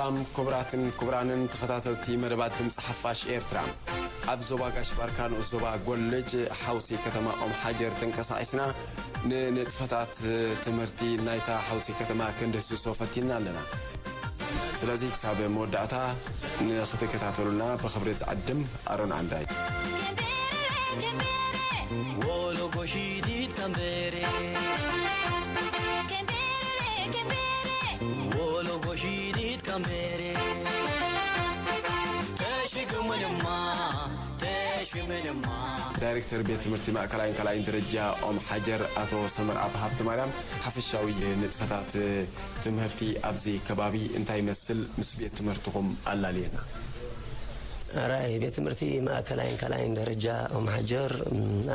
ሰላም ክቡራትን ክቡራንን ተኸታተልቲ መደባት ድምፂ ሓፋሽ ኤርትራ። ኣብ ዞባ ጋሽ ባርካ ንኡስ ዞባ ጎልጅ ሓውሲ ከተማ ኦም ሓጀር ተንቀሳቒስና ንንጥፈታት ትምህርቲ ናይታ ሓውሲ ከተማ ክንድህስሶ ፈቲንና ኣለና። ስለዚ ክሳብ መወዳእታ ንኽትከታተሉና ብኽብሪ ዝዕድም ኣሮን ዓንዳይ። Wolo goshidit kambere. Kambere, kambere. Wolo goshidit kambere. Teshigumulma, teshimulma. ዳይሬክተር ቤት ትምህርቲ ማእከላይን ካልኣይን ደረጃ ኦም ሓጀር ኣቶ ሰመርኣብ ሃብተ ማርያም ሓፈሻዊ ንጥፈታት ትምህርቲ ኣብዚ ከባቢ እንታይ ይመስል ምስ ቤት ትምህርትኹም ኣላልየና። ኣራይ ቤት ትምህርቲ ማእከላይን ካልኣይን ደረጃ ኦም ሓጀር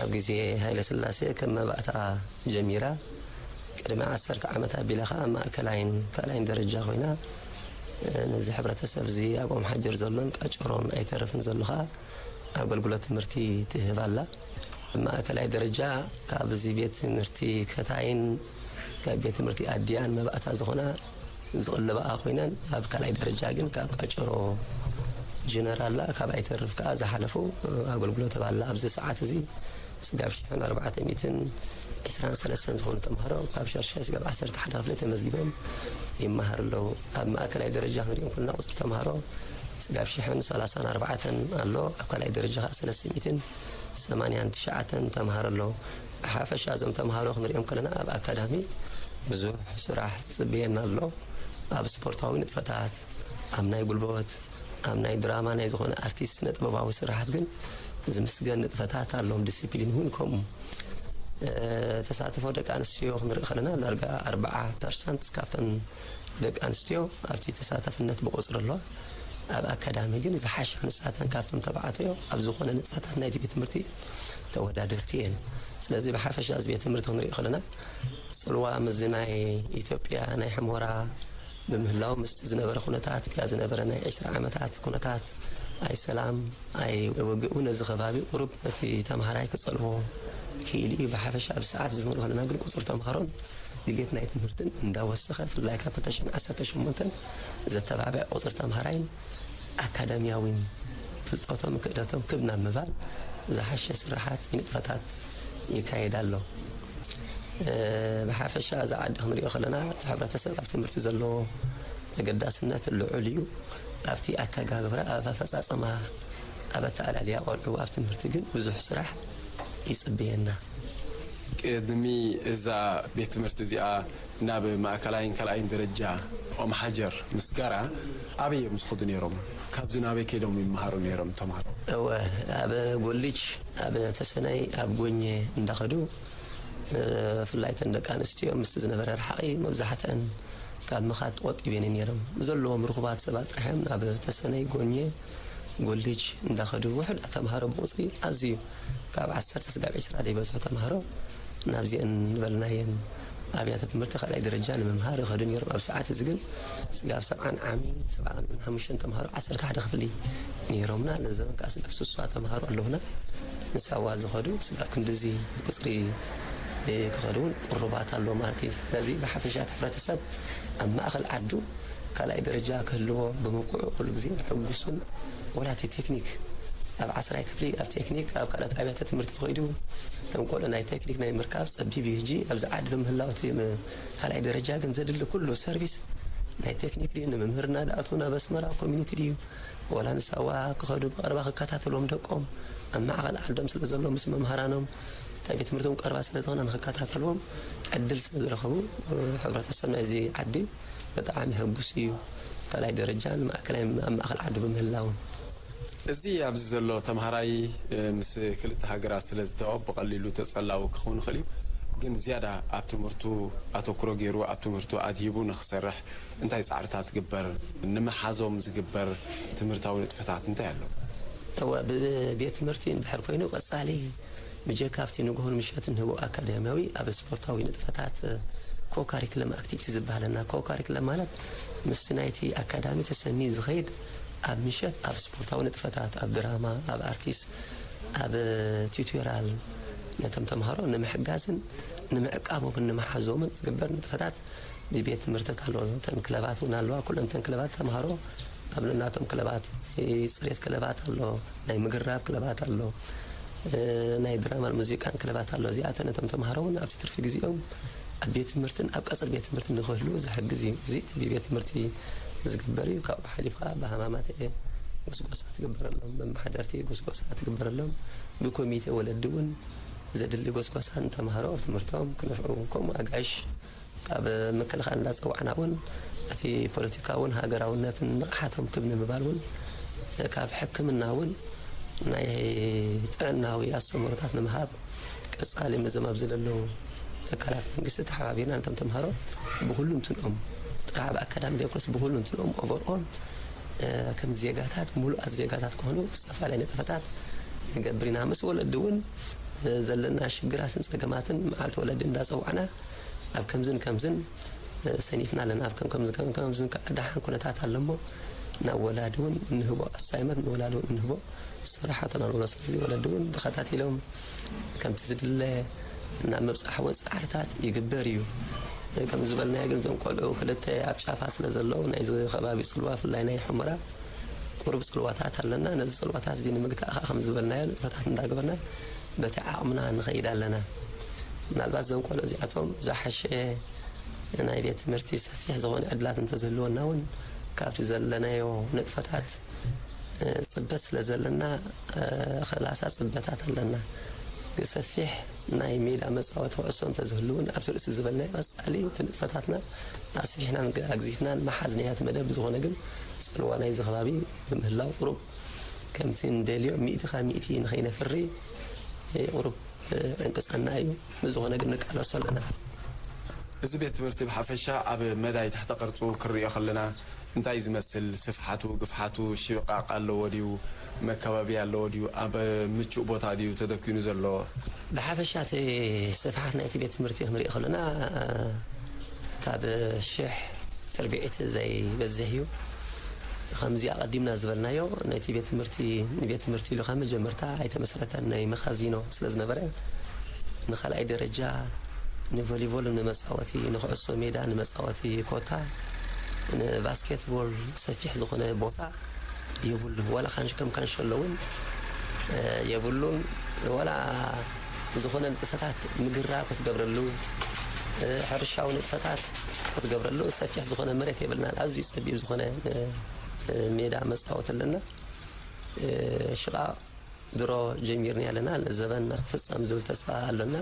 ኣብ ግዜ ሃይለ ስላሴ ከም መባእታ ጀሚራ ቅድሚ ዓሰርተ ዓመት ኣቢላ ኸዓ ማእከላይን ካልኣይን ደረጃ ኮይና ነዚ ሕብረተሰብ እዚ ኣብ ኦም ሓጀር ዘሎን ቃጨሮን ኣይተርፍን ዘሎ ኸዓ ኣገልግሎት ትምህርቲ ትህብ ኣላ። ማእከላይ ደረጃ ካብ እዚ ቤት ትምህርቲ ከታይን ካብ ቤት ትምህርቲ ኣዲያን መባእታ ዝኾና ዝቕልባኣ ኮይነን ኣብ ካልኣይ ደረጃ ግን ካብ ቃጨሮ ጀነራላ ካብ ኣይተርፍ ከኣ ዝሓለፉ ኣገልግሎት ባላ ኣብዚ ሰዓት እዚ ስጋብ ሽሕን ኣርባዕተ ሚእትን ዕስራን ሰለስተን ዝኾኑ ተምሃሮ ካብ ሸርሻይ ስጋብ ዓሰርተ ሓደ ክፍሊ ተመዝጊቦም ይመሃሩ ኣለዉ። ኣብ ማእከላይ ደረጃ ክንሪኦም ከለና ቁፅሪ ተምሃሮ ስጋብ ሽሕን ሰላሳን ኣርባዕተን ኣሎ። ኣብ ካልኣይ ደረጃ ከዓ ሰለስተ ሚእትን ሰማንያን ትሽዓተን ተምሃሮ ኣለዉ። ብሓፈሻ እዞም ተምሃሮ ክንሪኦም ከለና ኣብ ኣካዳሚ ብዙሕ ስራሕ ፅብየና ኣሎ። ኣብ ስፖርታዊ ንጥፈታት፣ ኣብ ናይ ጉልበት፣ ኣብ ናይ ድራማ ናይ ዝኾነ ኣርቲስት ስነ ጥበባዊ ስራሓት ግን ዝምስገን ንጥፈታት ኣለዎም። ዲሲፕሊን እውን ከምኡ። ተሳትፎ ደቂ ኣንስትዮ ክንርኢ ከለና ዳርጋ ኣርባዓ ፐርሰንት ካብተን ደቂ ኣንስትዮ ኣብቲ ተሳታፍነት ብቁፅሪ ኣለዋ። ኣብ ኣካዳሚ ግን ዝሓሻ ንሳተን ካብቶም ተባዕትዮ ኣብ ዝኾነ ንጥፈታት ናይቲ ቤት ትምህርቲ ተወዳደርቲ እየን። ስለዚ ብሓፈሻ እዚ ቤት ትምህርቲ ክንሪኦ ከለና ፅልዋ ምስዚ ናይ ኢትዮጵያ ናይ ሕሞራ ብምህላው ምስቲ ዝነበረ ኩነታት ኢትዮጵያ ዝነበረ ናይ ዕስራ ዓመታት ኩነታት ኣይሰላም ኣይውግእ እውን እዚ ከባቢ ቁሩብ ነቲ ተምሃራይ ክፀልዎ ክኢሉ እዩ። ብሓፈሻ ኣብዚ ሰዓት እዚ ክንርኢ ከለና ግን ቁፅሪ ተምሃሮን ድሌት ናይ ትምህርትን እንዳወሰኸ ብፍላይ ካብ ክልተ ሽሕን ዓሰርተ ሸሞንተን ዘተባብዕ ቁፅሪ ተምሃራይን ኣካዳሚያዊን ፍልጠቶም ክእለቶም ክብ ናብ ምባል ዝሓሸ ስራሓት ንጥፈታት ይካየድ ኣሎ። ብሓፈሻ እዛ ዓዲ ክንሪኦ ከለና እቲ ሕብረተሰብ ኣብ ትምህርቲ ዘለዎ ተገዳስነት ልዑል እዩ። ኣብቲ ኣተጋግብራ ኣብ ኣፈፃፅማ ኣብ ኣተኣላልያ ቆልዑ ኣብ ትምህርቲ ግን ብዙሕ ስራሕ ይፅበየና። ቅድሚ እዛ ቤት ትምህርቲ እዚኣ ናብ ማእከላይን ካልኣይን ደረጃ ኦም ሓጀር ምስጋራ ኣበይ እዮም ዝኸዱ ነይሮም? ካብዚ ናበይ ከይዶም ይመሃሩ ነይሮም ተምሃሮ? እወ፣ ኣብ ጎልጅ፣ ኣብ ተሰነይ፣ ኣብ ጎኘ እንዳኸዱ ብፍላይ እተን ደቂ ኣንስትዮ ምስቲ ዝነበረ ርሓቒ መብዛሕትአን ካብ ምኻድ ተቖጢበን ነይረን። ብዘለዎም ርኹባት ሰባት ጥራሕ እዮም ናብ ተሰነይ፣ ጎኘ፣ ጎልጅ እንዳኸዱ ውሑድ ተምሃሮ ብቑፅሪ ኣዝዩ ካብ ዓሰርተ ስጋብ ዕስራ ዘይበዝሑ ተምሃሮ ናብዚአን ዝበልናየን ኣብያተ ትምህርቲ ካልኣይ ደረጃ ንምምሃር ይኸዱ ነይሮም። ኣብ ሰዓት እዚ ግን ስጋብ ሰብዓን ዓሚ ሰብዓን ሓሙሽተን ተምሃሮ ዓሰርተ ሓደ ክፍሊ ነይሮምና። ነዘበን ከዓ ስጋብ ስሳ ተምሃሮ ኣለውና ንሳዋ ዝኸዱ ስጋብ ክንድዚ ቁፅሪ ክኸዱ እውን ቁሩባት ኣሎ ማለት እዩ። ስለዚ ብሓፈሻ እቲ ሕብረተሰብ ኣብ ማእኸል ዓዱ ካልኣይ ደረጃ ክህልዎ ብምቁዑ ኩሉ ግዜ ሕጉስን ወላ እቲ ቴክኒክ ኣብ ዓስራይ ክፍሊ ኣብ ቴክኒክ ኣብ ካልኦት ኣብያተ ትምህርቲ ተኸይዱ እቶም ቆልዑ ናይ ቴክኒክ ናይ ምርካብ ፀቢብ እዩ። ሕጂ ኣብዚ ዓዲ ብምህላው እቲ ካልኣይ ደረጃ ግን ዘድሊ ኩሉ ሰርቪስ ናይ ቴክኒክ ድዩ ንምምህርና ድኣትዉ ናብ ኣስመራ ኮሚኒቲ ድዩ ወላ ንሳዋ ክኸዱ ብቐረባ ክከታተልዎም ደቆም ኣብ ማዕኸል ዓዶም ስለ ዘሎ ምስ መምሃራኖም እንታይ ቤት ትምህርቶም ቀረባ ስለ ዝኾነ ንክከታተልዎም ዕድል ስለ ዝረኸቡ ሕብረተሰብ ናይዚ ዓዲ ብጣዕሚ ሕጉስ እዩ። ካልኣይ ደረጃን ማእከላይ ኣብ ማእከል ዓዲ ብምህላዎም። እዚ ኣብዚ ዘሎ ተምሃራይ ምስ ክልተ ሃገራት ስለ ዝተኦ ብቐሊሉ ተጸላዊ ክኸውን ይኽእል እዩ። ግን ዝያዳ ኣብ ትምህርቱ ኣተኩሮ ገይሩ ኣብ ትምህርቱ ኣድሂቡ ንክሰርሕ እንታይ ጻዕርታት ትግበር? ንምሓዞም ዝግበር ትምህርታዊ ንጥፈታት እንታይ ኣሎ? እወ፣ ብቤት ትምህርቲ እንድሕር ኮይኑ ቀጻሊ ብጀካ ኣብቲ ንግሆን ምሸትን ንህቦ ኣካዳሚያዊ ኣብ ስፖርታዊ ንጥፈታት ኮካሪክለም ኣክቲቪቲ ዝበሃለና። ኮካሪክለም ማለት ምስቲ ናይቲ ኣካዳሚ ተሰኒ ዝኸይድ ኣብ ምሸት ኣብ ስፖርታዊ ንጥፈታት፣ ኣብ ድራማ፣ ኣብ ኣርቲስት፣ ኣብ ቲዩቶሪያል ነቶም ተምሃሮ ንምሕጋዝን ንምዕቃቦምን ንምሓዞምን ዝግበር ንጥፈታት ብቤት ትምህርትታት ኣለዎ። እተን ክለባት እውን ኣለዋ። ኩለን እተን ክለባት ተምሃሮ ኣብ ነናቶም ክለባት፣ ጽሬት ክለባት ኣሎ፣ ናይ ምግራብ ክለባት ኣሎ፣ ናይ ድራማን ሙዚቃን ክለባት ኣሎ። እዚኣተን እቶም ተምሃሮ እውን ኣብቲ ትርፊ ግዜኦም ኣብ ቤት ትምህርትን ኣብ ቀጽሪ ቤት ትምህርትን ንክህልዉ ዝሕግዝ እዩ። እዚ እቲ ብቤት ትምህርቲ ዝግበር እዩ። ካብኡ ሓሊፍካ ብሃማማተ ጎስጎሳ ትግበረሎም፣ መማሓደርቲ ጎስጎሳ ትግበረሎም፣ ብኮሚቴ ወለዲ እውን ዘድሊ ጎስጎሳ ንተምሃሮ ኣብ ትምህርቶም ክነፍዑ፣ ከምኡ ኣጋይሽ ካብ ምክልኻል እንዳጸዋዕና እውን እቲ ፖለቲካውን ሃገራውነትን ንቕሓቶም ክብ ንምባል እውን ካብ ሕክምና እውን ናይ ጥዕናዊ ኣስተምህሮታት ንምሃብ ቀጻሊ ምስዞም ኣብዚ ዘለዉ ትካላት መንግስቲ ተሓባቢርና ነቶም ተምሃሮ ብኩሉ እንትንኦም ጥራሕ ኣብ ኣካዳሚ ዘይኮነስ ብኩሉ እንትንኦም ኦቨርኦል ከም ዜጋታት ምሉኣት ዜጋታት ክኾኑ ዝተፈላለየ ንጥፈታት ንገብር ኢና። ምስ ወለዲ እውን ዘለና ሽግራትን ጸገማትን መዓልቲ ወለዲ እንዳጸዋዕና ኣብ ከምዝን ከምዝን ሰኒፍና ኣለና። ኣብ ከም ከምዝን ከም ከምዝን ከዓ ደሓን ኩነታት ኣሎ እሞ ናብ ወላዲ እውን እንህቦ ኣሳይመንት ንወላዲ እውን እንህቦ ስራሓት ኣለዎ። ስለዚ ወለዲ እውን ተኸታቲሎም ከምቲ ዝድለ ናብ ምብጻሕ እውን ጻዕርታት ይግበር እዩ። ከም ዝበልናዮ ግን እዞም ቆልዑ ክልተ ኣብ ጫፋት ስለ ዘለዉ ናይዚ ከባቢ ጽልዋ ብፍላይ ናይ ሑመራ ቁሩብ ጽልዋታት ኣለና። ነዚ ጽልዋታት እዚ ንምግታእ ከዓ ከም ዝበልናዮ ንጥፈታት እንዳገበርና በቲ ዓቕምና ንኸይድ ኣለና። ምናልባት እዞም ቆልዑ እዚኣቶም ዝሓሸ ናይ ቤት ትምህርቲ ሰፊሕ ዝኾነ ዕድላት እንተዝህልወና እውን ካብቲ ዘለናዮ ንጥፈታት ጽበት ስለ ዘለና ክላሳ ጽበታት ኣለና። ሰፊሕ ናይ ሜዳ መጻወቲ ኩዕሶ እንተዝህሉ እውን ኣብቲ ርእሲ ዝበልናዮ ቀጻሊ እቲ ንጥፈታትና ኣስፊሕናን ኣግዚፍናን ምሓዝ ናይ እቲ መደብ ብዝኾነ ግን ጽልዋ ናይዚ ከባቢ ብምህላው ቁሩብ ከምቲ ንደልዮ ሚእቲ ካብ ሚእቲ ንኸይነፍሪ ቁሩብ ዕንቅጸና እዩ። ብዝኾነ ግን ንቃለሶ ኣለና። እዚ ቤት ትምህርቲ ብሓፈሻ ኣብ መዳይ ትሕተ ቅርጹ ክንሪኦ ከለና እንታይ ዝመስል ስፍሓቱ፣ ግፍሓቱ፣ ሽቓቕ ኣለዎ ድዩ፣ መካበቢ ኣለዎ ድዩ፣ ኣብ ምቹእ ቦታ ድዩ ተደኪኑ ዘሎ? ብሓፈሻ እቲ ስፍሓት ናይቲ ቤት ትምህርቲ ክንሪኦ ከለና ካብ ሽሕ ትርብዒት ዘይበዝሕ እዩ። ከምዚ ኣቐዲምና ዝበልናዮ ነቲ ቤት ትምህርቲ ንቤት ትምህርቲ ኢሉ ካብ መጀመርታ ኣይተመስረተን። ናይ መኻዚኖ ስለ ዝነበረ ንኻልኣይ ደረጃ ንቮሊቦል ንመጻወቲ፣ ንኩዕሶ ሜዳ ንመጻወቲ ኮታ፣ ንባስኬትቦል ሰፊሕ ዝኾነ ቦታ የብሉን። ዋላ ካንሽ ከም ካንሸሎ እውን የብሉን። ዋላ ዝኾነ ንጥፈታት ምግራብ ክትገብረሉ፣ ሕርሻዊ ንጥፈታት ክትገብረሉ ሰፊሕ ዝኾነ መሬት የብልናን። ኣዝዩ ጸቢብ ዝኾነ ሜዳ መጻወቲ ኣለና። ሽቓቕ ድሮ ጀሚርና ኣለና። ዘበን ክፍጸም ዝብል ተስፋ ኣለና።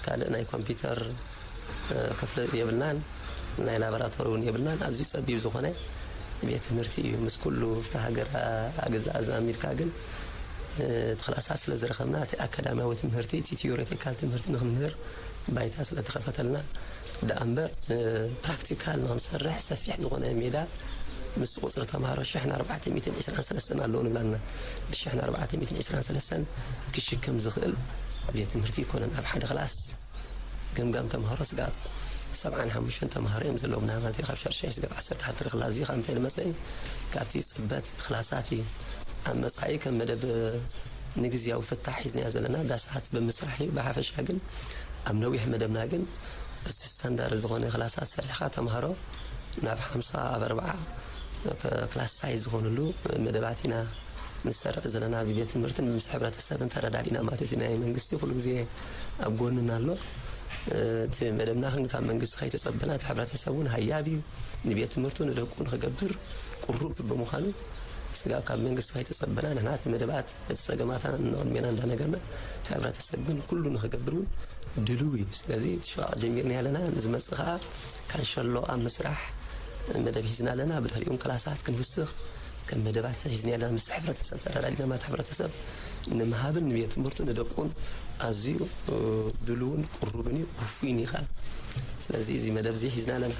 ካልእ ናይ ኮምፒውተር ክፍሊ የብልናን፣ ናይ ላቦራቶሪ እውን የብልናን። ኣዝዩ ጸቢብ ዝኾነ ቤት ትምህርቲ እዩ። ምስ ኩሉ ኣብቲ ሃገር ኣገዛእዛ ኣሚርካ ግን እቲ ክላሳት ስለ ዝረኸብና እቲ ኣካዳሚያዊ ትምህርቲ እቲ ቲዮሬቲካል ትምህርቲ ንክንምህር ባይታ ስለ ተኸፈተልና ደኣ እምበር ፕራክቲካል ንክንሰርሕ ሰፊሕ ዝኾነ ሜዳ ምስ ቁፅሪ ተምሃሮ ሽሕን ኣርባዕተ ሚእትን ዕስራን ሰለስተን ኣለዎ ንብላና። ሽሕን ኣርባዕተ ሚእትን ዕስራን ሰለስተን ክሽከም ዝኽእል ቤት ትምህርቲ ኣይኮነን። ኣብ ሓደ ክላስ ገምጋም ተምሃሮ ስጋብ ሰብዓን ሓሙሽተን ተምሃሮ እዮም ዘለዉ። ምናልባት ካብ ሻድሻይ ስጋብ ዓሰርተ ሓደ ክላስ እዚ ካብ እንታይ ዝመፀ እዩ? ካብቲ ፅበት ክላሳት እዩ። ኣብ መፃኢ ከም መደብ ንግዝያዊ ፍታሕ ሒዝናዮ ዘለና ዳሳት ብምስራሕ እዩ። ብሓፈሻ ግን ኣብ ነዊሕ መደብና ግን እቲ ስታንዳርድ ዝኾነ ክላሳት ሰሪሕኻ ተምሃሮ ናብ ሓምሳ ኣብ ኣርብዓ ክላስ ሳይዝ ዝኾኑሉ መደባት ኢና ንሰርዕ ዘለና ብቤት ትምህርትን ምስ ሕብረተሰብን ተረዳዲና ማለት እዩ። ናይ መንግስቲ ኩሉ ግዜ ኣብ ጎንና ኣሎ። እቲ መደብና ግን ካብ መንግስቲ ከይተጸበና እቲ ሕብረተሰብ እውን ሃያብ እዩ። ንቤት ትምህርቱ ንደቁ ንክገብር ቁሩብ ብምዃኑ ስጋብ ካብ መንግስቲ ከይተጸበና ንሕና እቲ መደባት እቲ ጸገማታ ንቕድሜና እንዳነገርና ሕብረተሰብ ግን ኩሉ ንክገብር እውን ድልው እዩ። ስለዚ እቲ ሽቓቕ ጀሚርና ኣለና። ንዝመጽእ ከዓ ካንሸሎ ኣብ ምስራሕ መደብ ሒዝና ኣለና። ብድሕሪኡ እውን ክላሳት ክንውስኽ ከም መደባት ሒዝና ኣለና። ምስ ሕብረተሰብ ተረዳዲና ማለት ሕብረተሰብ ንምሃብን ንቤት ትምህርቱ ንደቁን ኣዝዩ ድሉውን ቅሩብን እዩ፣ ውፉይን እዩ ከዓ። ስለዚ እዚ መደብ እዚ ሒዝና ኣለና።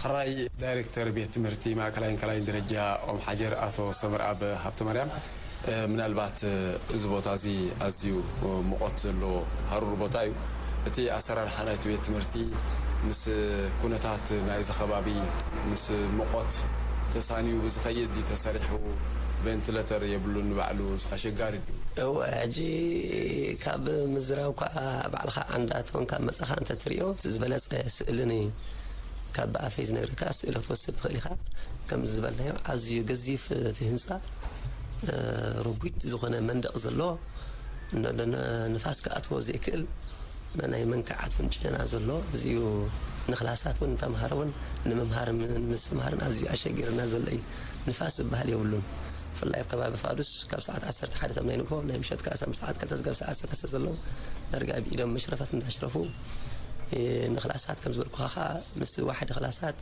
ሕራይ ዳይሬክተር ቤት ትምህርቲ ማእከላይን ካልኣይን ደረጃ ኦም ሓጀር ኣቶ ሰመርኣብ ሃብተማርያም፣ ምናልባት እዚ ቦታ እዚ ኣዝዩ ሙቐት ዘለዎ ሃሩር ቦታ እዩ። እቲ ኣሰራርሓ ናይቲ ቤት ትምህርቲ ምስ ኩነታት ናይዚ ከባቢ ምስ ሙቐት ተሳንዩ ብዝኸይድ ድዩ ተሰሪሑ? ቬንትለተር የብሉን ንባዕሉ ኣሸጋሪ ድዩ? እወ ሕጂ ካብ ምዝራብ እኳ ባዕልኻ ዓንዳት ኮንካ መጻኻ እንተትሪኦ ዝበለጸ ስእልን ካብ ብኣፈይ ዝነግረካ ስእለ ክትወስድ ትኽእል ኢኻ። ከም ዝበልናዮ ኣዝዩ ገዚፍ እቲ ህንፃ፣ እ፣ ረጒድ ዝኾነ መንደቕ ዘለዎ፣ ን-፣ ን-፣ ንፋስ ክኣትዎ ዘይክእል ናይ መንክዓት እውን ጨና ዘሎ፣ እዚኡ ንክላሳት እውን ንተምሃሮ እውን ንምምሃር ም-፣ ምስትምሃርን ኣዝዩ ኣሸጊርና ዘሎ እዩ። ንፋስ ዝበሃል የብሉን። ብፍላይ ኣብ ከባቢ ፋዱስ ካብ ሰዓት ዓሰርተ ሓደ ተም ናይ ንግሆ ናይ ምሸት ከኣ ሰዓት ክልተ ስጋብ ሰዓት ሰለስተ ዘለዉ ዳርጋ ብኢዶም መሽረፈት እንዳሽረፉ፣ እ፣ ንክላሳት ከም ዝበልኩኻ ከኣ ምስ ዋሕዲ ክላሳት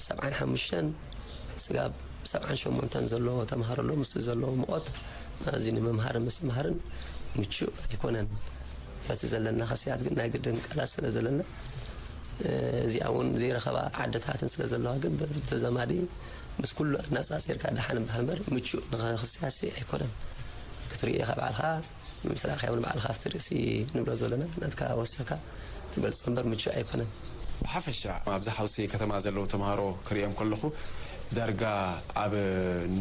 ሰብዓን ሓሙሽተን ስጋብ ሰብዓን ሸሞንተን ዘለዎ ተምሃሮ ኣሎ። ምስ ዘለዎ ሙቐት እዚ ንምምሃርን ምስትምሃርን ምቹእ ኣይኮነን። በቲ ዘለና ክስያት ግን ናይ ግድን ቃላት ስለ ዘለና፣ እ፣ እዚኣ እውን ዘይረኸባ ዓድታትን ስለ ዘለዋ ግን በተዘማዲ ምስ ኩሉ ኣነጻጺርካ ደሓን እምበሃል እምበር ምቹእ ንኽስያሲ ኣይኮነን። ክትርእዮ ኢኻ ባዕልኻ፣ ምስ ረኣኻዮ እውን ባዕልኻ ኣብቲ ርእሲ ንብሎ ዘለና ናትካ ወሲኽካ ትገልጾ እምበር ምቹእ ኣይኮነን። ብሓፈሻ ኣብዚ ሓውሲ ከተማ ዘለዉ ተምሃሮ ክርእዮም ከለኹ ዳርጋ ኣብ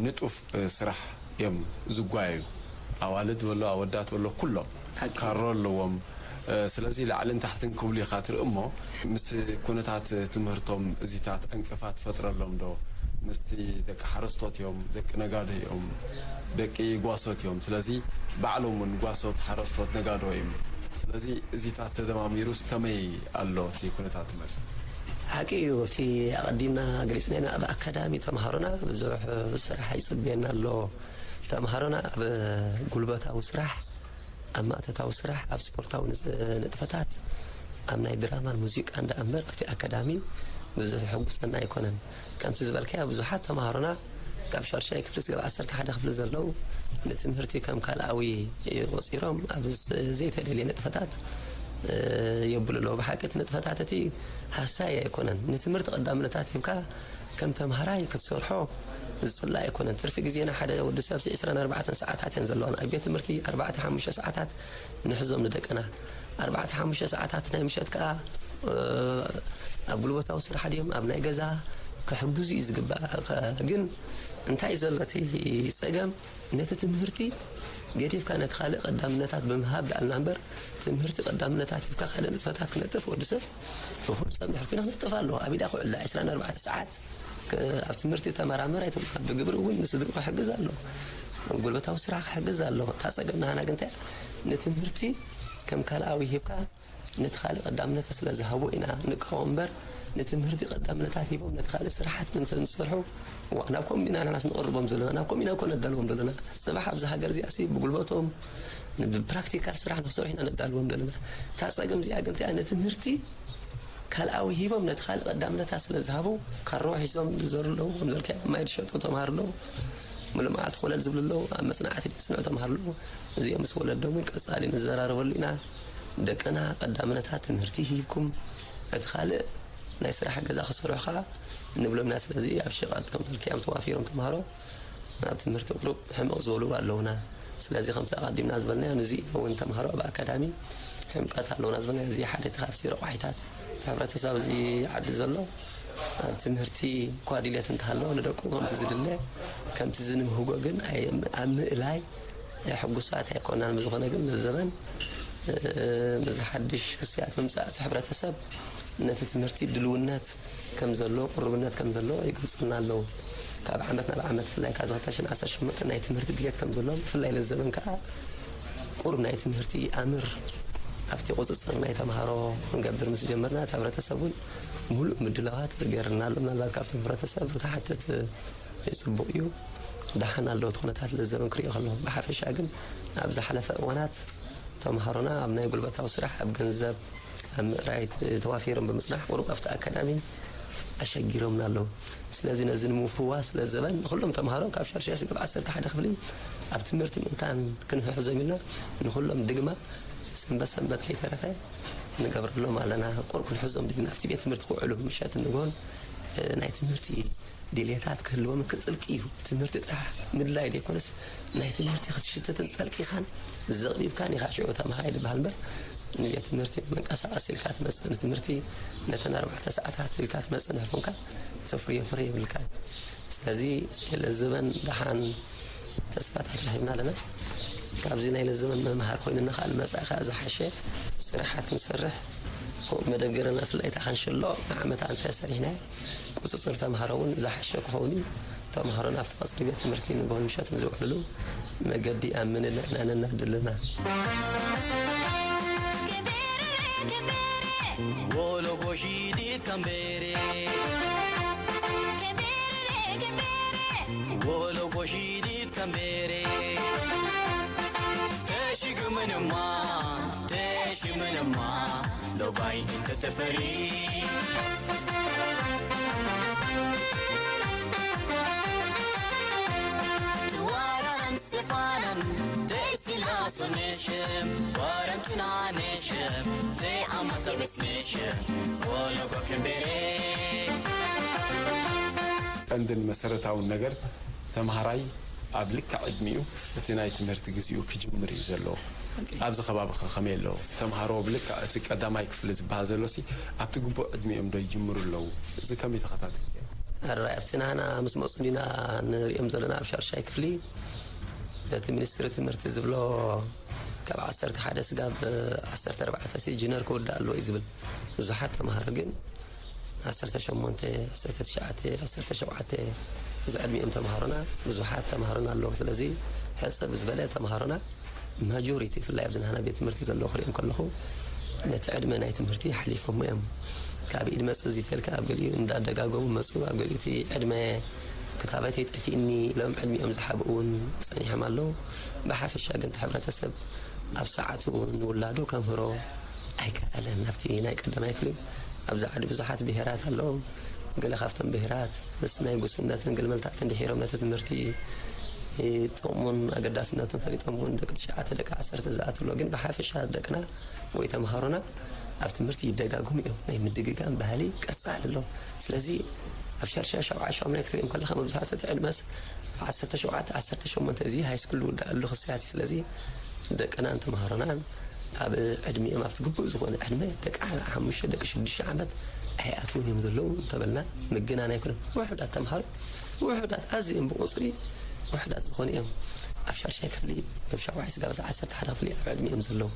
ንጡፍ ስራሕ እዮም ዝጓየዩ። ኣዋልድ በሎ ኣወዳት በሎ ኩሎም ሓቂ። ካሮ ኣለዎም። ስለዚ ላዕልን ታሕትን ክብሉ ኢኻ ትርኢ እሞ ምስ ኩነታት ትምህርቶም እዚታት ዕንቅፋት ፈጥረሎም ዶ? ምስቲ ደቂ ሓረስቶት እዮም፣ ደቂ ነጋዶ እዮም፣ ደቂ ጓሶት እዮም። ስለዚ ባዕሎም እውን ጓሶት፣ ሓረስቶት፣ ነጋዶ እዮም። ስለዚ እዚታት ተደማሚሩስ ከመይ ኣሎ እቲ ኩነታት ትምህርቲ? ሓቂ እዩ። እቲ ኣቐዲምና ገሊጽና ኢና። ኣብ ኣካዳሚ ተምሃሮና ብዙሕ ስራሕ ይጽበየና ኣሎ። ተምሃሮና ኣብ ጉልበታዊ ስራሕ፣ ኣብ ማእቶታዊ ስራሕ፣ ኣብ ስፖርታዊ ንጽ-፣ ንጥፈታት፣ ኣብ ናይ ድራማን ሙዚቃን ደኣ እምበር ኣብቲ ኣካዳሚ ብዙሕ ዘሐጉሰና ኣይኮነን። ከምቲ ዝበልካዮ ብዙሓት ተምሃሮና ካብ ሻድሻይ ክፍሊ ስጋብ ዓሰርተ ሓደ ክፍሊ ዘለዉ ንትምህርቲ ከም ካልኣዊ ቆጺሮም ኣብ ዘ-፣ ዘይተደልየ ንጥፈታት፣ እ፣ የብሉ ኣለዉ። ብሓቂ እቲ ንጥፈታት እቲ ሃሳይ ኣይኮነን። ንትምህርቲ ቀዳምነታት ሂብካ ከም ተምሃራይ ክትሰርሖ ዝጽላእ ኣይኮነን። ትርፊ ግዜና ሓደ ወዲ ሰብሲ ዕስራን ኣርባዕተን ሰዓታት እየን ዘለዋና። ኣብ ቤት ትምህርቲ ኣርባዕተ ሓሙሽተ ሰዓታት ንሕዞም ንደቅና። ኣርባዕተ ሓሙሽተ ሰዓታት ናይ ምሸት ከኣ፣ እ፣ ኣብ ጉልበታዊ ስራሕ ድዮም ኣብ ናይ ገዛ ክሕግዙ እዩ ዝግባእ። ከ-፣ ግን እንታይ ዘሎ እቲ ጸገም? ነቲ ትምህርቲ ገዲፍካ ነቲ ካልእ ቀዳምነታት ብምሃብ ደኣልና እምበር፣ ትምህርቲ ቀዳምነታት ሂብካ ካልእ ንጥፈታት ክነጥፍ ወዲ ሰብ ብፍጹም ድሕር ኩና ክነጥፍ ኣለዎ። ኣብ ኢዳ ክውዕላ ዕስራን ኣርባዕተ ሰዓት ክ-፣ ኣብ ትምህርቲ ተመራመር ኣይትብልካ። ብግብሪ እውን ንስድርኡ ክሕግዝ ኣለዎ። ኣብ ጉልበታዊ ስራሕ ክሕግዝ ኣለዎ። እታ ጸገም ናህና ግን እንታይ እያ? ንትምህርቲ ከም ካልኣዊ ሂብካ ነቲ ካልእ ቀዳምነት ስለ ዝሃቦ ኢና ንቃወም እምበር፣ ንትምህርቲ ቀዳምነታት ሂቦም ነቲ ካልእ ስራሓት እንተ ዝሰርሑ፣ እዋ፣ ናብ ከምኡ ኢና ንሕናስ ንቕርቦም ዘለና፣ ናብ ከምኡ ኢና እኮ ነዳልዎም ዘለና። ጽባሕ ኣብዚ ሃገር እዚኣሲ ብጉልበቶም ብፕራክቲካል ስራሕ ንክሰርሑ ኢና ነዳልዎም ዘለና። እታ ጸገም እዚኣ ግን እንታይ እያ? ንትምህርቲ ካልኣዊ ሂቦም ነቲ ካልእ ቀዳምነታት ስለ ዝሃቡ፣ ካሮ ሒዞም ዝዘሩ ኣለዉ፣ ከም ዘልካዮ ማይ ዝሸጡ ተምሃሩ ኣለዉ፣ ሙሉእ መዓልቲ ኮለል ዝብሉ ኣለዉ፣ ኣብ መጽናዕቲ ዝጽንዑ ተምሃሩ ኣለዉ። እዚኦም ምስ ወለዶም እውን ቀጻሊ ንዘራረበሉ ኢና። ደቅና ቀዳምነታት ትምህርቲ ሂብኩም፣ እቲ ካልእ ናይ ስራሕ ገዛ ክሰርሑ ከኣ ንብሎም ኢና። ስለዚ ኣብ ሸቐጥ ከም ዘልካዮም ተዋፊሮም ተምሃሮ ናብ ትምህርቲ ቁሩብ ሕምቕ ዝበሉ ኣለዉና። ስለዚ ከምቲ ኣቐዲምና ዝበልናዮ፣ ንዚ እውን ተምሃሮ ኣብ ኣካዳሚ ሕምቀት ኣለዉና ዝበልናዮ፣ እዚ ሓደ እቲ ካብቲ ረቋሒታት እቲ ሕብረተሰብ እዚ ዓዲ ዘሎ ኣብ ትምህርቲ እኳ ድሌት እንተሃለዎ ንደቁ ከምቲ ዝድለ ከምቲ ዝንምህጎ ግን ኣይ-፣ ኣብ ምእላይ ሕጉሳት ኣይኮናን። ብዝኾነ ግን ነዚ ዘበን፣ እ፣ ነዚ ሓድሽ ክስያት ምምጻእ እቲ ሕብረተሰብ ነቲ ትምህርቲ ድልውነት ከም ዘሎ፣ ቅሩብነት ከም ዘሎ ይገልጹልና ኣለዉ። ካብ ዓመት ናብ ዓመት፣ ብፍላይ ካብ ክልተ ሽሕን ዓሰርተ ሸሞንተን ናይ ትምህርቲ ድሌት ከም ዘሎ፣ ብፍላይ ነዚ ዘበን ከኣ ቁሩብ ናይ ትምህርቲ ኣምር ኣብቲ ቁጽጽር ናይ ተምሃሮ ክንገብር ምስ ጀመርና፣ እቲ ሕብረተሰብ እውን ምሉእ ምድላዋት ገይርልና ኣሎ። ምናልባት ካብቶም ሕብረተሰብ ክትሓትት ይጽቡቕ እዩ። ደሓን ኣለዉ እቲ ኩነታት ነዚ ዘበን ክርእዮ ከለኹ። ብሓፈሻ ግን ኣብ ዝሓለፈ እዋናት ተምሃሮና ኣብ ናይ ጉልበታዊ ስራሕ፣ ኣብ ገንዘብ፣ ኣብ ምእራይ ተ-፣ ተዋፊሮም ብምጽናሕ ቁሩብ ኣብቲ ኣካዳሚ ኣሸጊሮምና ኣለዉ። ስለዚ ነዚ ንምፍዋስ ነዚ ዘበን ንኹሎም ተምሃሮ ካብ ሻድሻይ ስጋብ ዓሰርተ ሓደ ክፍሊ ኣብ ትምህርቲ ምእንታን ክንሕሕዞም ኢልና ንኹሎም ድግማ ሰንበት ሰንበት ከይተረፈ ንገብረሎም ኣለና። ቁሩብ ክንሕዞም ድግና ኣብቲ ቤት ትምህርቲ ክውዕሉ ምሸትን ንግሆን፣ እ፣ ናይ ትምህርቲ ድሌታት ክህልዎም ክጥልቂ እዩ። ትምህርቲ ጥራሕ ምድላይ ዘይኮነስ ናይ ትምህርቲ ክትሽትትን ጠልቂኻን ዘቕቢብካን ኢኻ ሽዑ ተምሃራይ ዝበሃል እምበር ንቤት ትምህርቲ መንቀሳቐሲ ኢልካ ትመጽእ ንትምህርቲ ነተን ኣርባዕተ ሰዓታት ኢልካ ትመጽእ እንድሕር ኮንካ ተፍርዮ ፍረ የብልካን። ስለዚ ለዝበን ደሓን ተስፋታት ረኺብና ኣለና። ካብዚ ናይ ለዝበን መምሃር ኮይኑና ከኣ ንመጻኢ ከኣ ዝሓሸ ስራሓት ክንሰርሕ መደብ ገይረና፣ ብፍላይ እታ ካንሸሎ ንዓመታ እንተ ሰሪሕና፣ ቁጽጽር ተምሃሮ እውን ዝሓሸ ክኸውን እዩ። ተምሃሮ ናብቲ ቀጽሪ ቤት ትምህርቲ ንግሆን ምሸትን ዝውዕልሉ መገዲ ኣብ ምንላዕና ነናድልና። Wolo goshidit kambere. Wolo goshidit kambere. Teshi gumanama, teshi manama, lo bai inta teferi. Tuwaran sefanan, te silato neshem, waran tunaneshem, te amata besneshem, wolo gofen bere. ቀንድን መሰረታውን ነገር፣ ተምሃራይ ኣብ ልክዕ ዕድሚኡ እቲ ናይ ትምህርቲ ግዜኡ ክጅምር እዩ ዘለዎ። ኣብዚ ከባቢኸ ከመይ ኣለዉ? ተምሃሮ ብልክዕ እቲ ቀዳማይ ክፍሊ ዝበሃል ዘሎሲ ኣብቲ ግቡእ ዕድሚኦም ዶ ይጅምሩ ኣለዉ? እዚ ከመይ ተኸታተልክዮ? ሕራይ ኣብቲ ናህና ምስ መጹ ዲና ንርእዮም ዘለና ኣብ ሻድሻይ ክፍሊ፣ በቲ ሚኒስትሪ ትምህርቲ ዝብሎ ካብ ዓሰርተ ሓደ ስጋብ ዓሰርተ ኣርባዕተ ሲ ጅነር ክውዳእ ኣለዎ እዩ ዝብል። ብዙሓት ተምሃሮ ግን ዓሰርተ ሸሞንተ፣ ዓሰርተ ትሽዓተ፣ ዓሰርተ ሸውዓተ ዝዕድሚኦም ተምሃሮና ብዙሓት ተምሃሮና ኣለዉ። ስለዚ ሕጽብ ዝበለ ተምሃሮና ማጆሪቲ፣ ብፍላይ ኣብዚ ናህና ቤት ትምህርቲ ዘለዉ ክሪኦም ከለኹ፣ ነቲ ዕድመ ናይ ትምህርቲ ሓሊፎሞ እዮም። ካብ ኢድ መጽእ እዚ ተልካ ኣብ ገሊኡ እንዳደጋገሙ መጹ፣ ኣብ ገሊኡ እቲ ዕድመ ክታበተይ ጠፊእኒ ኢሎም ዕድሚኦም ዝሓብኡ እውን ጸኒሖም ኣለዉ። ብሓፈሻ ግን እቲ ሕብረተሰብ ኣብ ሰዓቱ ንውላዱ ከምህሮ ኣይከኣለን። ኣብቲ ናይ ቀዳማይ ክፍሊ ኣብዚ ዓዲ ብዙሓት ብሄራት ኣለዉ። ገለ ካብቶም ብሄራት ምስ ናይ ጉስነትን ግልመልታትን ድሒሮም ነቲ ትምህርቲ ጥቕሙን ኣገዳስነቱን ፈሊጦም እውን ደቂ ትሽዓተ ደቂ ዓሰርተ ዝኣትውሎ፣ ግን ብሓፈሻ ደቅና ወይ ተምሃሮና ኣብ ትምህርቲ ይደጋግሙ እዮም። ናይ ምድግጋም ባህሊ ቀጻሊ ኣሎ። ስለዚ ኣብ ሻድሻይ ሻብዓይ ሻሙናይ ክትሪኦም ከለኻ መብዛሕትኡ እቲ ዕድመስ ዓሰርተ ሸውዓተ ዓሰርተ ሸሞንተ እዚ ሃይስኩል ዝውዳእሉ ክስያት እዩ። ስለዚ ደቅናን ተምሃሮናን ኣብ ዕድሚኦም ኣብቲ ግቡእ ዝኾነ ዕድመ ደቂ ሓሙሽተ ደቂ ሽዱሽተ ዓመት ኣይኣትውን እዮም ዘለዉ እንተበልና ምግናን ኣይኮነን። ውሑዳት ተምሃሮ፣ ውሑዳት ኣዝዮም ብቁጽሪ ውሑዳት ዝኾኑ እዮም። ኣብ ሻድሻይ ክፍሊ፣ ኣብ ሻውዓይ ስጋብ ዓሰርተ ሓደ ክፍሊ ኣብ ዕድሚኦም ዘለዉ።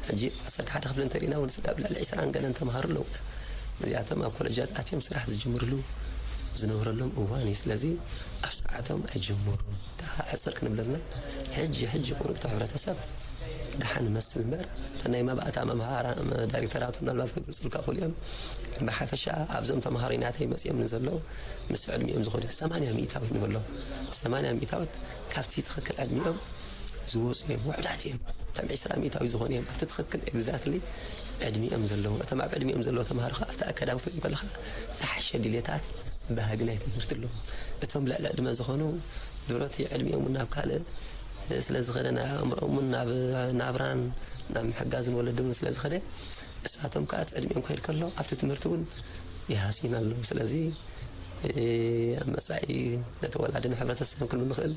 ሕጂ ዓሰርተ ሓደ ክፍሊ እንተሪእና እውን ስጋብ ልዕሊ ዕስራን ገለን ተምሃሮ ኣለዉ። እዚኣቶም ኣብ ኮለጃት ኣትዮም ስራሕ ዝጅምርሉ ዝነበረሎም እዋን እዩ። ስለዚ ኣብ ሰዓቶም ኣይጅምሩን። ደኣ ሕጽር ክንብለልና፣ ሕጂ፣ ሕጂ ቁሩብ እቲ ሕብረተሰብ ደሓን ይመስል እምበር፣ እተን ናይ መባእታ መምሃራ-፣ ዳይሬክተራት ምናልባት ክገልጹልካ ይኽእሉ እዮም። ብሓፈሻ ኣብዞም ተምሃሮ ናተይ መጺኦም ንዘለዉ ምስ ዕድሚኦም ዝኾነ ሰማንያ ሚእታዊት ንበሎም። ሰማንያ ሚእታዊት ካብቲ ትኽክል ዕድሚኦም ዝወፁ እዮም፣ ውሑዳት እዮም። እቶም ዕስራ ሚእታዊ ዝኾኑ እዮም ኣብቲ ትኽክል ኤግዛክትሊ ዕድሚኦም ዘለዉ። እቶም ኣብ ዕድሚኦም ዘለዉ ተምሃሮ ከዓ ኣብቲ ኣካዳሚ ክትሪኦም ከለኻ ዝሓሸ ድሌታት ባህጊ ናይ ትምህርቲ ኣለዎም። እቶም ልዕሊ ዕድመ ዝኾኑ ድሮቲ ዕድሚኦም ናብ ካልእ ስለ ዝኸደ፣ ናይ ኣእምሮኦም እውን ናብ ናብራን ናብ ምሕጋዝን ወለዶምን ስለ ዝኸደ፣ እሳቶም ከዓ እቲ ዕድሚኦም ክኸይድ ከሎ ኣብቲ ትምህርቲ እውን ይሃስዩና ኣለዉ። ስለዚ፣ እ፣ ኣብ መጻኢ ነቲ ወላድን ሕብረተሰብን ክንብል ንኽእል፣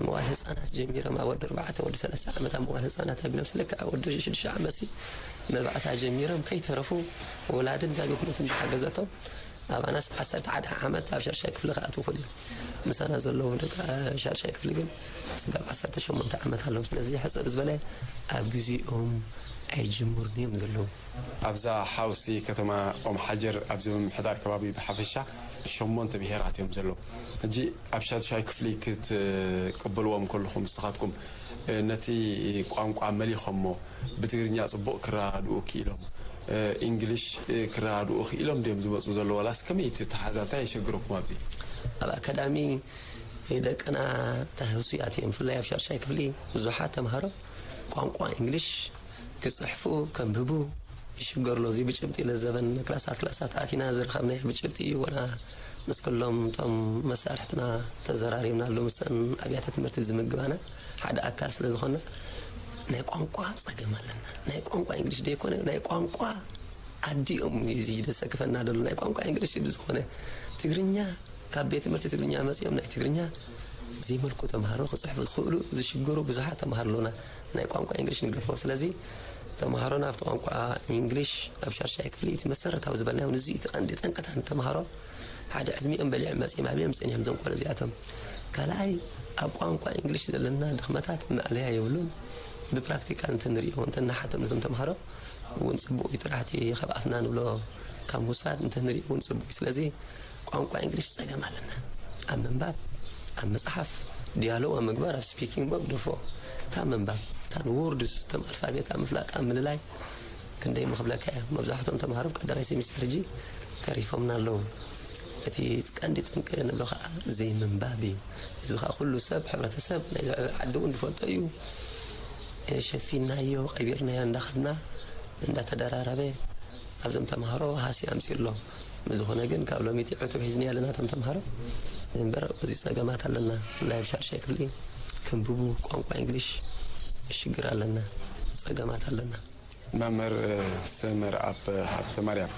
መዋል ህጻናት ጀሚሮም ኣብ ወዲ ኣርባዕተ፣ ወዲ ሰለስተ ዓመት ኣብ መዋል ህጻናት ኣቢሎም፣ ስለ ከዓ ወዲ ሽዱሽተ ዓመት ሲ መባእታ ጀሚሮም ከይተረፉ ወላድን እንዳ ቤት ትምህርቲ እንዳሓገዘቶም ኣባናስ ዓሰርተ ሓደ ዓመት ኣብ ሻድሻይ ክፍሊ ክኣትዉ ይኽእሉ እዮም። ምሳና ዘለዉ ደቂ ሻድሻይ ክፍሊ ግን ስጋብ ዓሰርተ ሸሞንተ ዓመት ኣለዉ። ስለዚ ሕጽር ዝበለ ኣብ ግዜኦም ኣይጅምሩን እዮም ዘለዉ። ኣብዛ ሓውሲ ከተማ ኦም ሓጀር፣ ኣብዚ ምምሕዳር ከባቢ ብሓፈሻ ሸሞንተ ብሄራት እዮም ዘለዉ። ሕጂ ኣብ ሻድሻይ ክፍሊ ክትቅበልዎም ከለኹም ንስኻትኩም፣ እ፣ ነቲ ቋንቋ መሊኾሞ ብትግርኛ ጽቡቕ ክረዳድኡ ክኢሎም፣ እ፣ ኢንግሊሽ፣ እ፣ ክረዳድኡ ክኢሎም ድዮም ዝመጹ ዘለዉ? ዋላስ ከመይ እቲ ኣተሓሕዛ፣ እንታይ የሸግረኩም ኣብዚ? ኣብ ኣካዳሚ ደቅና ተህሱያት እዮም። ብፍላይ ኣብ ሻድሻይ ክፍሊ ብዙሓት ተምሃሮ ቋንቋ ኢንግሊሽ ክጽሕፉ፣ ከንብቡ ይሽገሩ ኣለዉ። እዚ ብጭብጢ ለዘበን ክላሳት ክላሳት ኣቲና ዝረኸብናዮ ብጭብጢ እዩ። ወላ ምስ ኩሎም እቶም መሳርሕትና ተዘራሪብናሉ፣ ምስተን ኣብያተ ትምህርቲ ዝምግባና ሓደ ኣካል ስለ ዝኾንና፣ ናይ ቋንቋ ጸገም ኣለና። ናይ ቋንቋ እንግሊሽ ደይኮነ፣ ናይ ቋንቋ ዓዲኦም እዩ እዚ ደሰክፈና ደሎ። ናይ ቋንቋ እንግሊሽ ብዝኾነ፣ ትግርኛ፣ ካብ ቤት ትምህርቲ ትግርኛ መጺኦም ናይ ትግርኛ ዘይመልኩ ተምሃሮ ክጽሕፉ ዝኽእሉ፣ ዝሽገሩ ብዙሓት ተምሃሮ ኣለዉና። ናይ ቋንቋ እንግሊሽ ንግደፎ። ስለዚ ተምሃሮና ኣብቲ ቋንቋ እንግሊሽ ኣብ ሻድሻይ ክፍሊ እቲ መሰረታዊ ዝበልናዮ ንዚ እቲ ቀንዲ ጠንቅታት ንተምሃሮ ሓደ ዕድሚኦም በሊዖም መጺኦም ኣብዮም ጸኒሖም እዞም ቆልዑ እዚኣቶም። ካልኣይ ኣብ ቋንቋ እንግሊሽ ዘለና ድኽመታት ማእለያ የብሉን። ብፕራክቲካል እንተንሪኦ እንተናሓቶም ነዞም ተምሃሮ እውን ጽቡቕ እዩ። ጥራሕ እቲ ካብ ኣፍና ንብሎ ካብ ምውሳድ እንተንርኢ እውን ጽቡቕ እዩ። ስለዚ ቋንቋ እንግሊሽ ጸገም ኣለና። ኣብ ምንባብ፣ ኣብ ምጽሓፍ፣ ዲያሎግ ኣብ ምግባር፣ ኣብ ስፒኪንግ ሞር ግደፎ። እታ ምንባብ፣ እታ ንወርድስ፣ እቶም ኣልፋቤት ኣብ ምፍላጥ፣ ኣብ ምልላይ ክንደይ ምኽብለካ እያ። መብዛሕትኦም ተምሃሮ ኣብ ቀዳማይ ሴሚስተር ሕጂ ተሪፎምና ኣለዉ። እቲ ቀንዲ ጠንቂ ንብሎ ኸዓ ዘይምንባብ እዩ። እዚ ኸዓ ኩሉ ሰብ፣ ሕብረተሰብ ናይ ዓዲ እውን ዝፈልጦ እዩ። ሸፊናዮ፣ ቀቢርናዮ እንዳኸድና፣ እንዳተደራረበ ኣብዞም ተምሃሮ ሃስያ ኣምጺኡ ኣሎ። ብዝኾነ ግን ካብ ሎሚቲ ዕቱብ ሒዝናዮ ኣለና እቶም ተምሃሮ። እምበር እዚ ጸገማት ኣለና። ብፍላይ ኣብ ሻድሻይ ክፍሊ ክንብቡ ቋንቋ እንግሊሽ ሽግር ኣለና፣ ጸገማት ኣለና። መምህር ሰመርኣብ ሃብተማርያም፣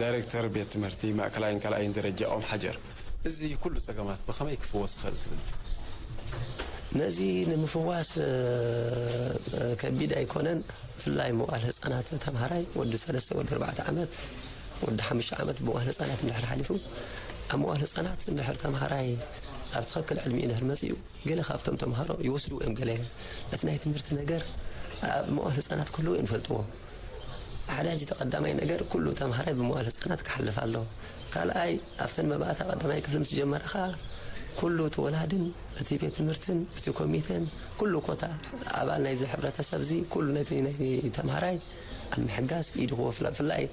ዳይሬክተር ቤት ትምህርቲ ማእከላይን ካልኣይን ደረጃ ኦም ሓጀር፣ እዚ ኩሉ ጸገማት ብኸመይ ክፍወስ ይኽእል ትብል? ነዚ ንምፍዋስ እ፣ እ፣ ከቢድ ኣይኮነን። ብፍላይ መዋእለ ህጻናት ተምሃራይ ወዲ ሰለስተ፣ ወዲ ኣርባዕተ ዓመት፣ ወዲ ሓሙሽተ ዓመት መዋእለ ህጻናት እንድሕር ሓሊፉ፣ ኣብ መዋእለ ህጻናት እንድሕር ተምሃራይ ኣብ ትኽክል ዕድሚኡ እንድሕር መጺኡ፣ ገለ ካብቶም ተምሃሮ ይወስድዎ እዮም። ገለ እቲ ናይ ትምህርቲ ነገር ኣብ መዋእለ ህጻናት ክህልዎ እዮም ዝፈልጥዎ። ሓደ ሕጂ እቲ ቀዳማይ ነገር ኩሉ ተምሃራይ ብመዋእለ ህጻናት ክሓልፍ ኣለዎ። ካልኣይ ኣብተን መባእታ ቀዳማይ ክፍሊ ምስ ጀመረ ኸኣ ኩሉ እቲ ወላድን እቲ ቤት ትምህርትን እቲ ኮሚቴን ኩሉ ኮታ ኣባል ናይዚ ሕብረተሰብ እዚ ኩሉ ነቲ ናይ ተምሃራይ ኣብ ምሕጋዝ ኢዱ ክወፍላ ብፍላይ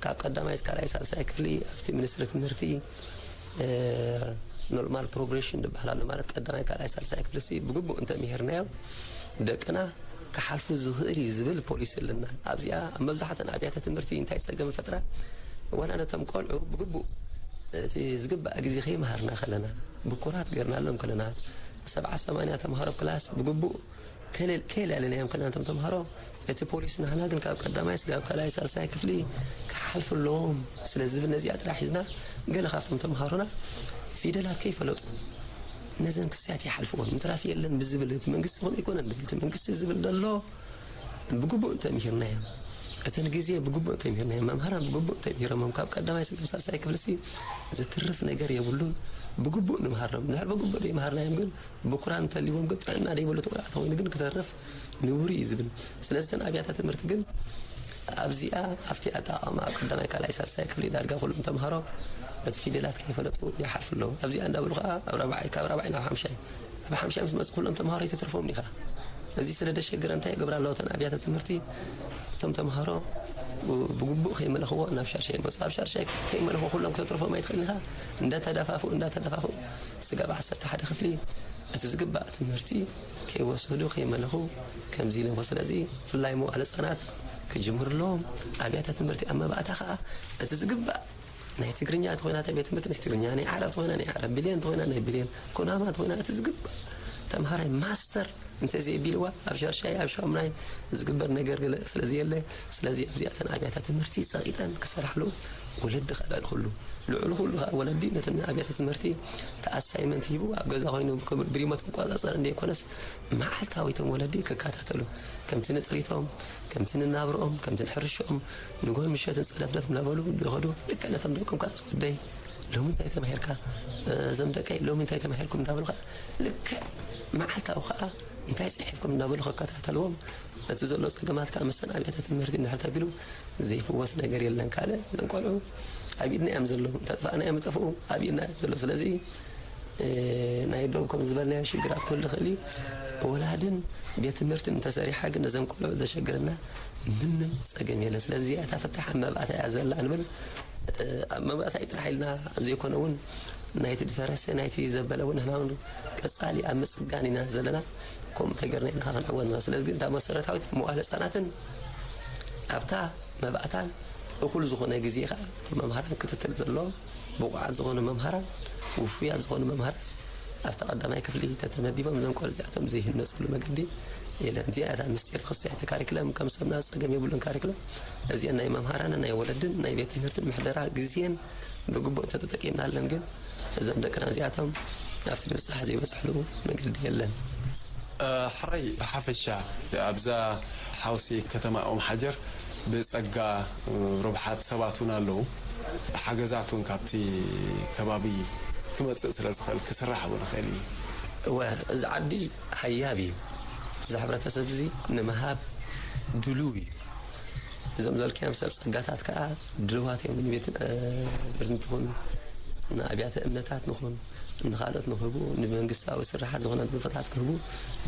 ካብ ቀዳማይ እስካብ ካልኣይ ሳልሳይ ክፍሊ ኣብቲ ሚኒስትሪ ትምህርቲ እ፣ ኖርማል ፕሮግሬሽን ዝበሃል ኣሎ። ማለት ቀዳማይ ካልኣይ ሳልሳይ ክፍሊ ሲ ብግቡእ እንተምሂርናዮም ደቅና ክሓልፉ ዝኽእል እዩ ዝብል ፖሊሲ ኣለና። ኣብዚኣ ኣብ መብዛሕተን ኣብያተ ትምህርቲ እንታይ ጸገም ፈጥራ? ዋላ ነቶም ቆልዑ ብግቡእ እቲ ዝግባእ ግዜ ከይመሃርና ከለና ብኩራት ገርናሎም ከለና ሰብዓ ሰማንያ ተምሃሮ ክላስ ብግቡእ ከለል ከየላለናዮም ከለና ነቶም ተምሃሮ እቲ ፖሊስ ናህና ግን ካብ ቀዳማይ ስጋብ ካልኣይ ሳልሳይ ክፍሊ ክሓልፉ ኣለዎም ስለ ዝብል ነዚኣ ጥራሕ ሒዝና ገለ ካብቶም ተምሃሮና ፊደላት ከይፈለጡ ነዘን ክስያት ይሓልፍዎም ምትራፍ የለን ብዝብል እቲ መንግስቲ ኾን ኣይኮነን እቲ መንግስቲ ዝብል ዘሎ ብግቡእ እንተምሂርናዮም እተን ግዜ ብግቡእ እንተምሂርናዮም መምሃራን ብግቡእ እንተምሂሮሞም ካብ ቀዳማይ ስጋብ ሳልሳይ ክፍልሲ ዝትርፍ ነገር የብሉን ብግቡእ ንምሃሮም ድሕር ብግቡእ ዘይመሃርናዮም ግን ብኩራ እንተልዎም ግን ጥዕና ዘይብሉ ተቆላዕ ተኮይኑ ግን ክተርፍ ንቡር እዩ ዝብል ስለዚ እተን ኣብያተ ትምህርቲ ግን ኣብዚኣ ኣብቲ ኣጠቃቅማ ኣብ ቀዳማይ ካልኣይ ሳልሳይ ክፍሊ ዳርጋ ኩሎም ተምሃሮ እቲ ፊደላት ከይፈለጡ ይሓልፉ ኣለዉ ኣብዚኣ እንዳበሉ ከዓ ኣብ ራብዓይ ካብ ራብዓይ ናብ ሓምሻይ ኣብ ሓምሻይ ምስ መፁ ኩሎም ተምሃሮ ኣይተትርፎም ኢኻ እዚ ስለ ደሸግረ እንታይ ይገብራ ኣለዎ እተን ኣብያተ ትምህርቲ እቶም ተምሃሮ ብግቡእ ከይመለኽዎ ናብ ሻድሻይ ይመፁ ኣብ ሻድሻይ ከይመለኽዎ ኩሎም ክተትርፎም ኣይትኽእልን ኢኻ እንዳተደፋፍኡ እንዳተደፋፍኡ ስጋብ ዓሰርተ ሓደ ክፍሊ እቲ ዝግባእ ትምህርቲ ከይወሰዱ ከይመለኹ ከምዚ ኢሎም ስለዚ ብፍላይ መዋእለ ህፃናት ክጅምሩ ኣለዎም ኣብያተ ትምህርቲ ኣብ መባእታ ከዓ እቲ ዝግባእ ናይ ትግርኛ ተኾይና እታ ቤት ትምህርቲ ናይ ትግርኛ ናይ ዓረብ ተኾይና ናይ ዓረብ ብልየን ተኾይና ናይ ብልየን ኩናማ ተኾይና እቲ ዝግባእ ተምሃራይ ማስተር እንተዘይቢልዋ ኣብ ሻድሻይ ኣብ ሻሙናይ ዝግበር ነገር ገለ ስለዘየለ ስለዚ ኣብዚኣተን ኣብያተ ትምህርቲ ፀቒጠን ክሰርሓሉ ወለዲ ከልዕል ኩሉ ልዕሊ ኩሉ ከዓ ወለዲ ነተን ኣብያተ ትምህርቲ እቲ ኣሳይመንት ሂቡ ኣብ ገዛ ኮይኑ ብሪሞት ክቆፃፀር እንደይኮነስ መዓልታዊ እቶም ወለዲ ክከታተሉ ከምቲ ንጥሪቶም ከምቲ ንናብርኦም ከምቲ ንሕርሽኦም ንጎን ምሸትን ፀለፍለፍ እናበሉ ዝኸዱ ልክዕ ነቶም ደቆም ከዓ ዝወደይ ሎሚ እንታይ ተማሂርካ እዞም ደቀይ ሎሚ እንታይ ተማሂርኩም እንዳበሉ ከዓ ልክዕ መዓልታዊ ከዓ እንታይ ፅሒፍኩም እናበሉ ክከታተልዎም እቲ ዘሎ ፀገማት ከዓ መሰን ኣብያተ ትምህርቲ እንድሕር ተቢሉ ዘይፍወስ ነገር የለን ካልእ እዞም ቆልዑ ኣብ ኢድና እዮም ዘለዉ እንተጥፋእና እዮም ይጠፍኡ ኣብ ኢድና እዮም ዘለዉ ስለዚ ናይ ዶብ ከም ዝበልናዮ ሽግራት ክህሉ ይኽእል እዩ ብወላድን ቤት ትምህርትን እንተሰሪሓ ግን ነዞም ቆልዑ ዘሸግረና ምንም ፀገም የለን ስለዚ እዚኣ እታ ፍታሕ ኣብ መባእታ እያ ዘላ ንብል ኣብ መባእታ እዩ ጥራሕ ኢልና ዘይኮነ እውን ናይቲ ዝፈረሰ ናይቲ ዘበለ እውን ንሕና እውን ቀፃሊ ኣብ ምፅጋን ኢና ዘለና ከምኡ ተገርና ኢና ክንዕወት ንኽእል ስለዚ ግን እታ መሰረታዊት መዋእለ ህፃናትን ኣብታ መባእታን እኹል ዝኾነ ግዜ ከዓ እቶም መምሃራን ክትትል ዘለዎም ብቑዓት ዝኾኑ መምሃራን ውፉያት ዝኾኑ መምሃራን ኣብቲ ቀዳማይ ክፍሊ ተተመዲቦም እዞም ቆልዑ እዚኣቶም ዘይህነፅሉ መገዲ የለን እዚኣ እታ ምስጢር ተኸስያ እቲ ካሪክለም ከም ሰብና ፀገም የብሉን ካሪክለም እዚአን ናይ መምሃራንን ናይ ወለድን ናይ ቤት ትምህርትን ምሕደራ ግዜን ብግቡእ እንተተጠቂምናለን ግን እዞም ደቅና እዚኣቶም ኣብቲ ንብፅሓ ዘይበፅሕሉ መገዲ የለን። ሕራይ ብሓፈሻ ኣብዛ ሓውሲ ከተማ ኦም ሓጀር ብፀጋ ርቡሓት ሰባት እውን ኣለዉ። ሓገዛት እውን ካብቲ ከባቢ ክመፅእ ስለ ዝኽእል ክስራሕ እውን ይኽእል እዩ። እወ እዚ ዓዲ ሃያብ እዩ። እዚ ሕብረተሰብ እዚ ንምሃብ ድሉው እዩ። እዞም ዘልክያም ሰብ ጸጋታት ከኣ ድልዋት እዮም። ንቤት፣ እ፣ ብር ንትኹን፣ ንኣብያተ እምነታት ንኹን፣ ንኻልኦት ንክህቡ፣ ንመንግስታዊ ስራሓት ዝኾነ ንጥፈታት ክህቡ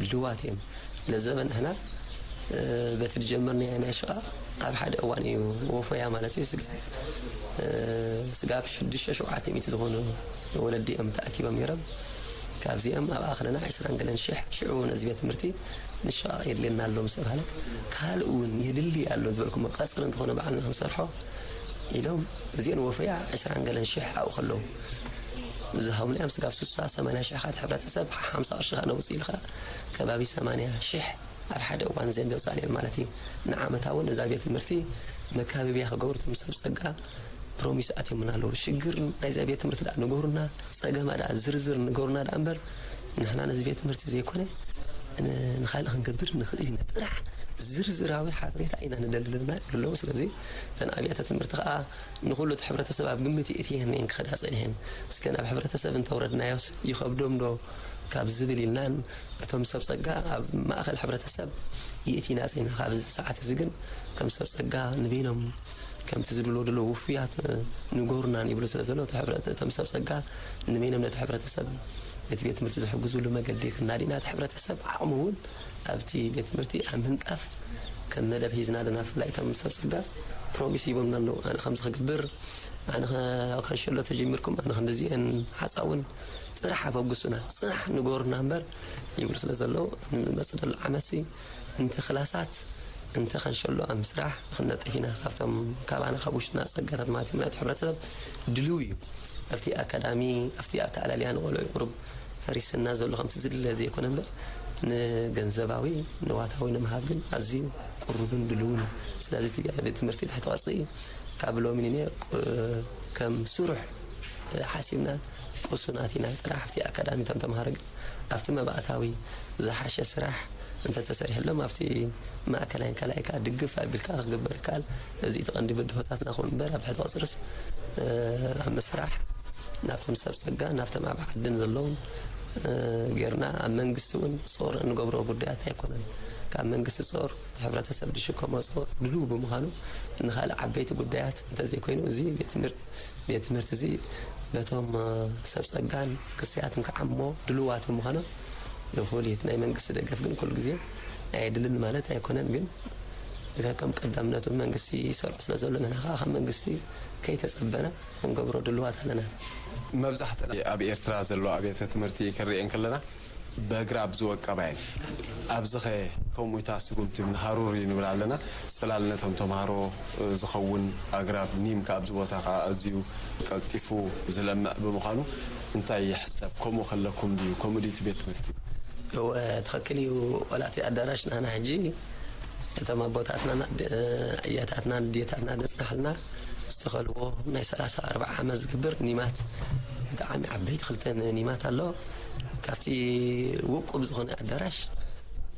ድልዋት እዮም። ስለዚ ንሕና፣ እ፣ በቲ ዝጀመርናዮ ናይ ሽቓቕ ኣብ ሓደ እዋን እዩ ወፈያ ማለት እዩ። ስጋ-፣ እ፣ ስጋብ ሽዱሽተ ሸውዓተ ሚእቲ ዝኾኑ ወለዲ እዮም ተኣኪቦም ነይሮም። ካብዚኦም ኣብኣ ከለና ዕስራን ገለን ሽሕ፣ ሽዑ ነዚ ቤት ትምህርቲ ንሽቓቕ የድልየና ኣሎ ምስ ተባህለ፣ ካልእ እውን የድሊ ኣሎ ዝበልኩሞ ቀጽሪ እንተኾነ ባዕልና ክንሰርሖ ኢሎም፣ እዚአን ወፈያ ዕስራን ገለን ሽሕ ኣብኡ ከለዉ ዝሃቡና እዮም። ስጋብ ስሳ ሰማንያ ሽሕ ካት ሕብረተሰብ ሓምሳ ቅርሺ ኻ ነውፅእ ኢልካ ከባቢ ሰማንያ ሽሕ ኣብ ሓደ እዋን ዘንደውፃእ ነይሩ ማለት እዩ። ንዓመታ እውን እዛ ቤት ትምህርቲ መካበቢያ ክገብሩ እቶም ሰብ ጸጋ ፕሮሚስ ኣትዮምና ኣለዉ። ሽግር ናይዛ ቤት ትምህርቲ ደኣ ንገሩና፣ ጸገማ ደኣ ዝርዝር ንገሩና ደኣ እምበር፣ ንሕና ነዚ ቤት ትምህርቲ ዘይኮነ ን-፣ ንኻልእ ክንገብር ንኽእል ኢና። ጥራሕ ዝርዝራዊ ሓበሬታ ኢና ንደሊ ዘለና ይብሉ ኣለዉ። ስለዚ እተን ኣብያተ ትምህርቲ ከኣ ንኹሉ እቲ ሕብረተሰብ ኣብ ግምት የእትየን እየን ክኸዳ ጸኒሐን። እስከ ናብ ሕብረተሰብ እንተውረድናዮስ ይኸብዶም ዶ ካብ ዝብል ኢልናን እቶም ሰብ ጸጋ ኣብ ማእከል ሕብረተሰብ የእቲና ጸኒሕና። ካብዚ ሰዓት እዚ ግን እቶም ሰብ ጸጋ ንበይኖም ከምቲ ዝድልዎ ድሎ ውፉያት ንገሩናን ይብሉ ስለ ዘለዉ፣ እቲ ሕብረ-፣ እቶም ሰብ ጸጋ ንበይኖም ነቲ ሕብረተሰብ ነቲ ቤት ትምህርቲ ዝሕግዙሉ መገዲ ክናዲና፣ እቲ ሕብረተተሰብ ዓቕሙ እውን ኣብቲ ቤት ትምህርቲ ኣብ ምንጣፍ ከም መደብ ሒዝና ኣለና። ብፍላይ እቶም ሰብ ጸጋ ፕሮሚስ ሂቦምና ኣለዉ። ኣነ ከምዚ ክገብር፣ ኣነ ከ-፣ ከንሸሎ ተጀሚርኩም፣ ኣነ ክንድዚአን ሓጻውን ጥራሕ ኣበግሱና፣ ጽናሕ ንገሩና እምበር ይብሉ ስለ ዘለዉ፣ ንመጽእ ዘሎ ዓመትሲ እንተ ክላሳት እንተ ከንሸሎ ኣብ ምስራሕ ክንነጥፍ ኢና። ካብቶም ካባና ካብ ውሽጥና ጸጋታት ማለት እዩ፣ ምኽንያቱ ሕብረተሰብ ድልው እዩ። ኣብቲ ኣካዳሚ፣ ኣብቲ ኣተኣላልያ ንቆልዑ ቁሩብ ፈሪስና ዘሎ ከምቲ ዝድለ ዘይኮነ እምበር፣ ንገንዘባዊ ንዋታዊ ንምሃብ ግን ኣዝዩ ቅሩብን ድልውን እዩ። ስለዚ እቲ ቤት ትምህርቲ ትሕቲ ቅርጺ ካብ ሎሚ ንኔ፣ እ፣ ከም ስሩሕ፣ እ፣ ሓሲብና ቅሱናት ኢና። ጥራሕ ኣብቲ ኣካዳሚ እቶም ተምሃሮ ግን ኣብቲ መባእታዊ ዝሓሸ ስራሕ እንተተሰሪሕሎም ኣብቲ ማእከላይን ካልኣይ ከኣ ድግፍ ኣቢልካ ክግበር ይከኣል። እዚ እቲ ቀንዲ ብድሆታትና ክኸውን እምበር ኣብ ትሕቲ ቅርጽርስ፣ እ፣ ኣብ ምስራሕ ናብቶም ሰብ ጸጋ፣ ናብቶም ኣብ ዓድን ዘለዉ፣ እ፣ ጌርና ኣብ መንግስቲ እውን ጾር እንገብሮ ጉዳያት ኣይኮነን። ካብ መንግስቲ ጾር እቲ ሕብረተሰብ ዝሽከሞ ጾር ድልው ብምዃኑ ንኻልእ ዓበይቲ ጉዳያት እንተዘይኮይኑ እዚ ቤት ትምህርቲ፣ ቤት ትምህርቲ እዚ በቶም፣ እ፣ ሰብ ጸጋን ክስያትን ክዓሞ ድልዋት ብምዃኖም ይኹልየት። ናይ መንግስቲ ደገፍ ግን ኩሉ ግዜ ኣየድልን ማለት ኣይኮነን፣ ግን ከከም ቀዳምነቱ መንግስቲ ይሰርዖ ስለ ዘሎ ንሕና ከኣ ካብ መንግስቲ ከይተጸበና ክንገብሮ ድልዋት ኣለና። መብዛሕትአን ኣብ ኤርትራ ዘለዋ ኣብያተ ትምህርቲ ክንሪኤን ከለና በግራብ ዝወቀባ እየን። ኣብዚኸ ከምኡታ ስጉምቲ ንሃሩር እዩ ንብል ኣለና። ጽላል ነቶም ተምሃሮ ዝኸውን ኣግራብ ኒም ከኣ ኣብዚ ቦታ ከኣ ኣዝዩ ቀልጢፉ ዝለምዕ ብምዃኑ እንታይ ይሕሰብ? ከምኡ ከለኩም ድዩ? ከምኡ ድዩ እቲ ቤት ትምህርቲ? እወ፣ ትኽክል እዩ። ዋላ እቲ ኣዳራሽ ናህና ሕጂ እቶም ኣቦታትናን ኣደ-፣ ኣያታትናን ኣዴታትና ዘጽናሕልና ዝተኸልዎ ናይ ሰላሳ ኣርብዓ ዓመት ዝግብር ኒማት፣ ብጣዕሚ ዓበይቲ ክልተ ኒማት ኣሎ። ካብቲ ውቁብ ዝኾነ ኣዳራሽ፣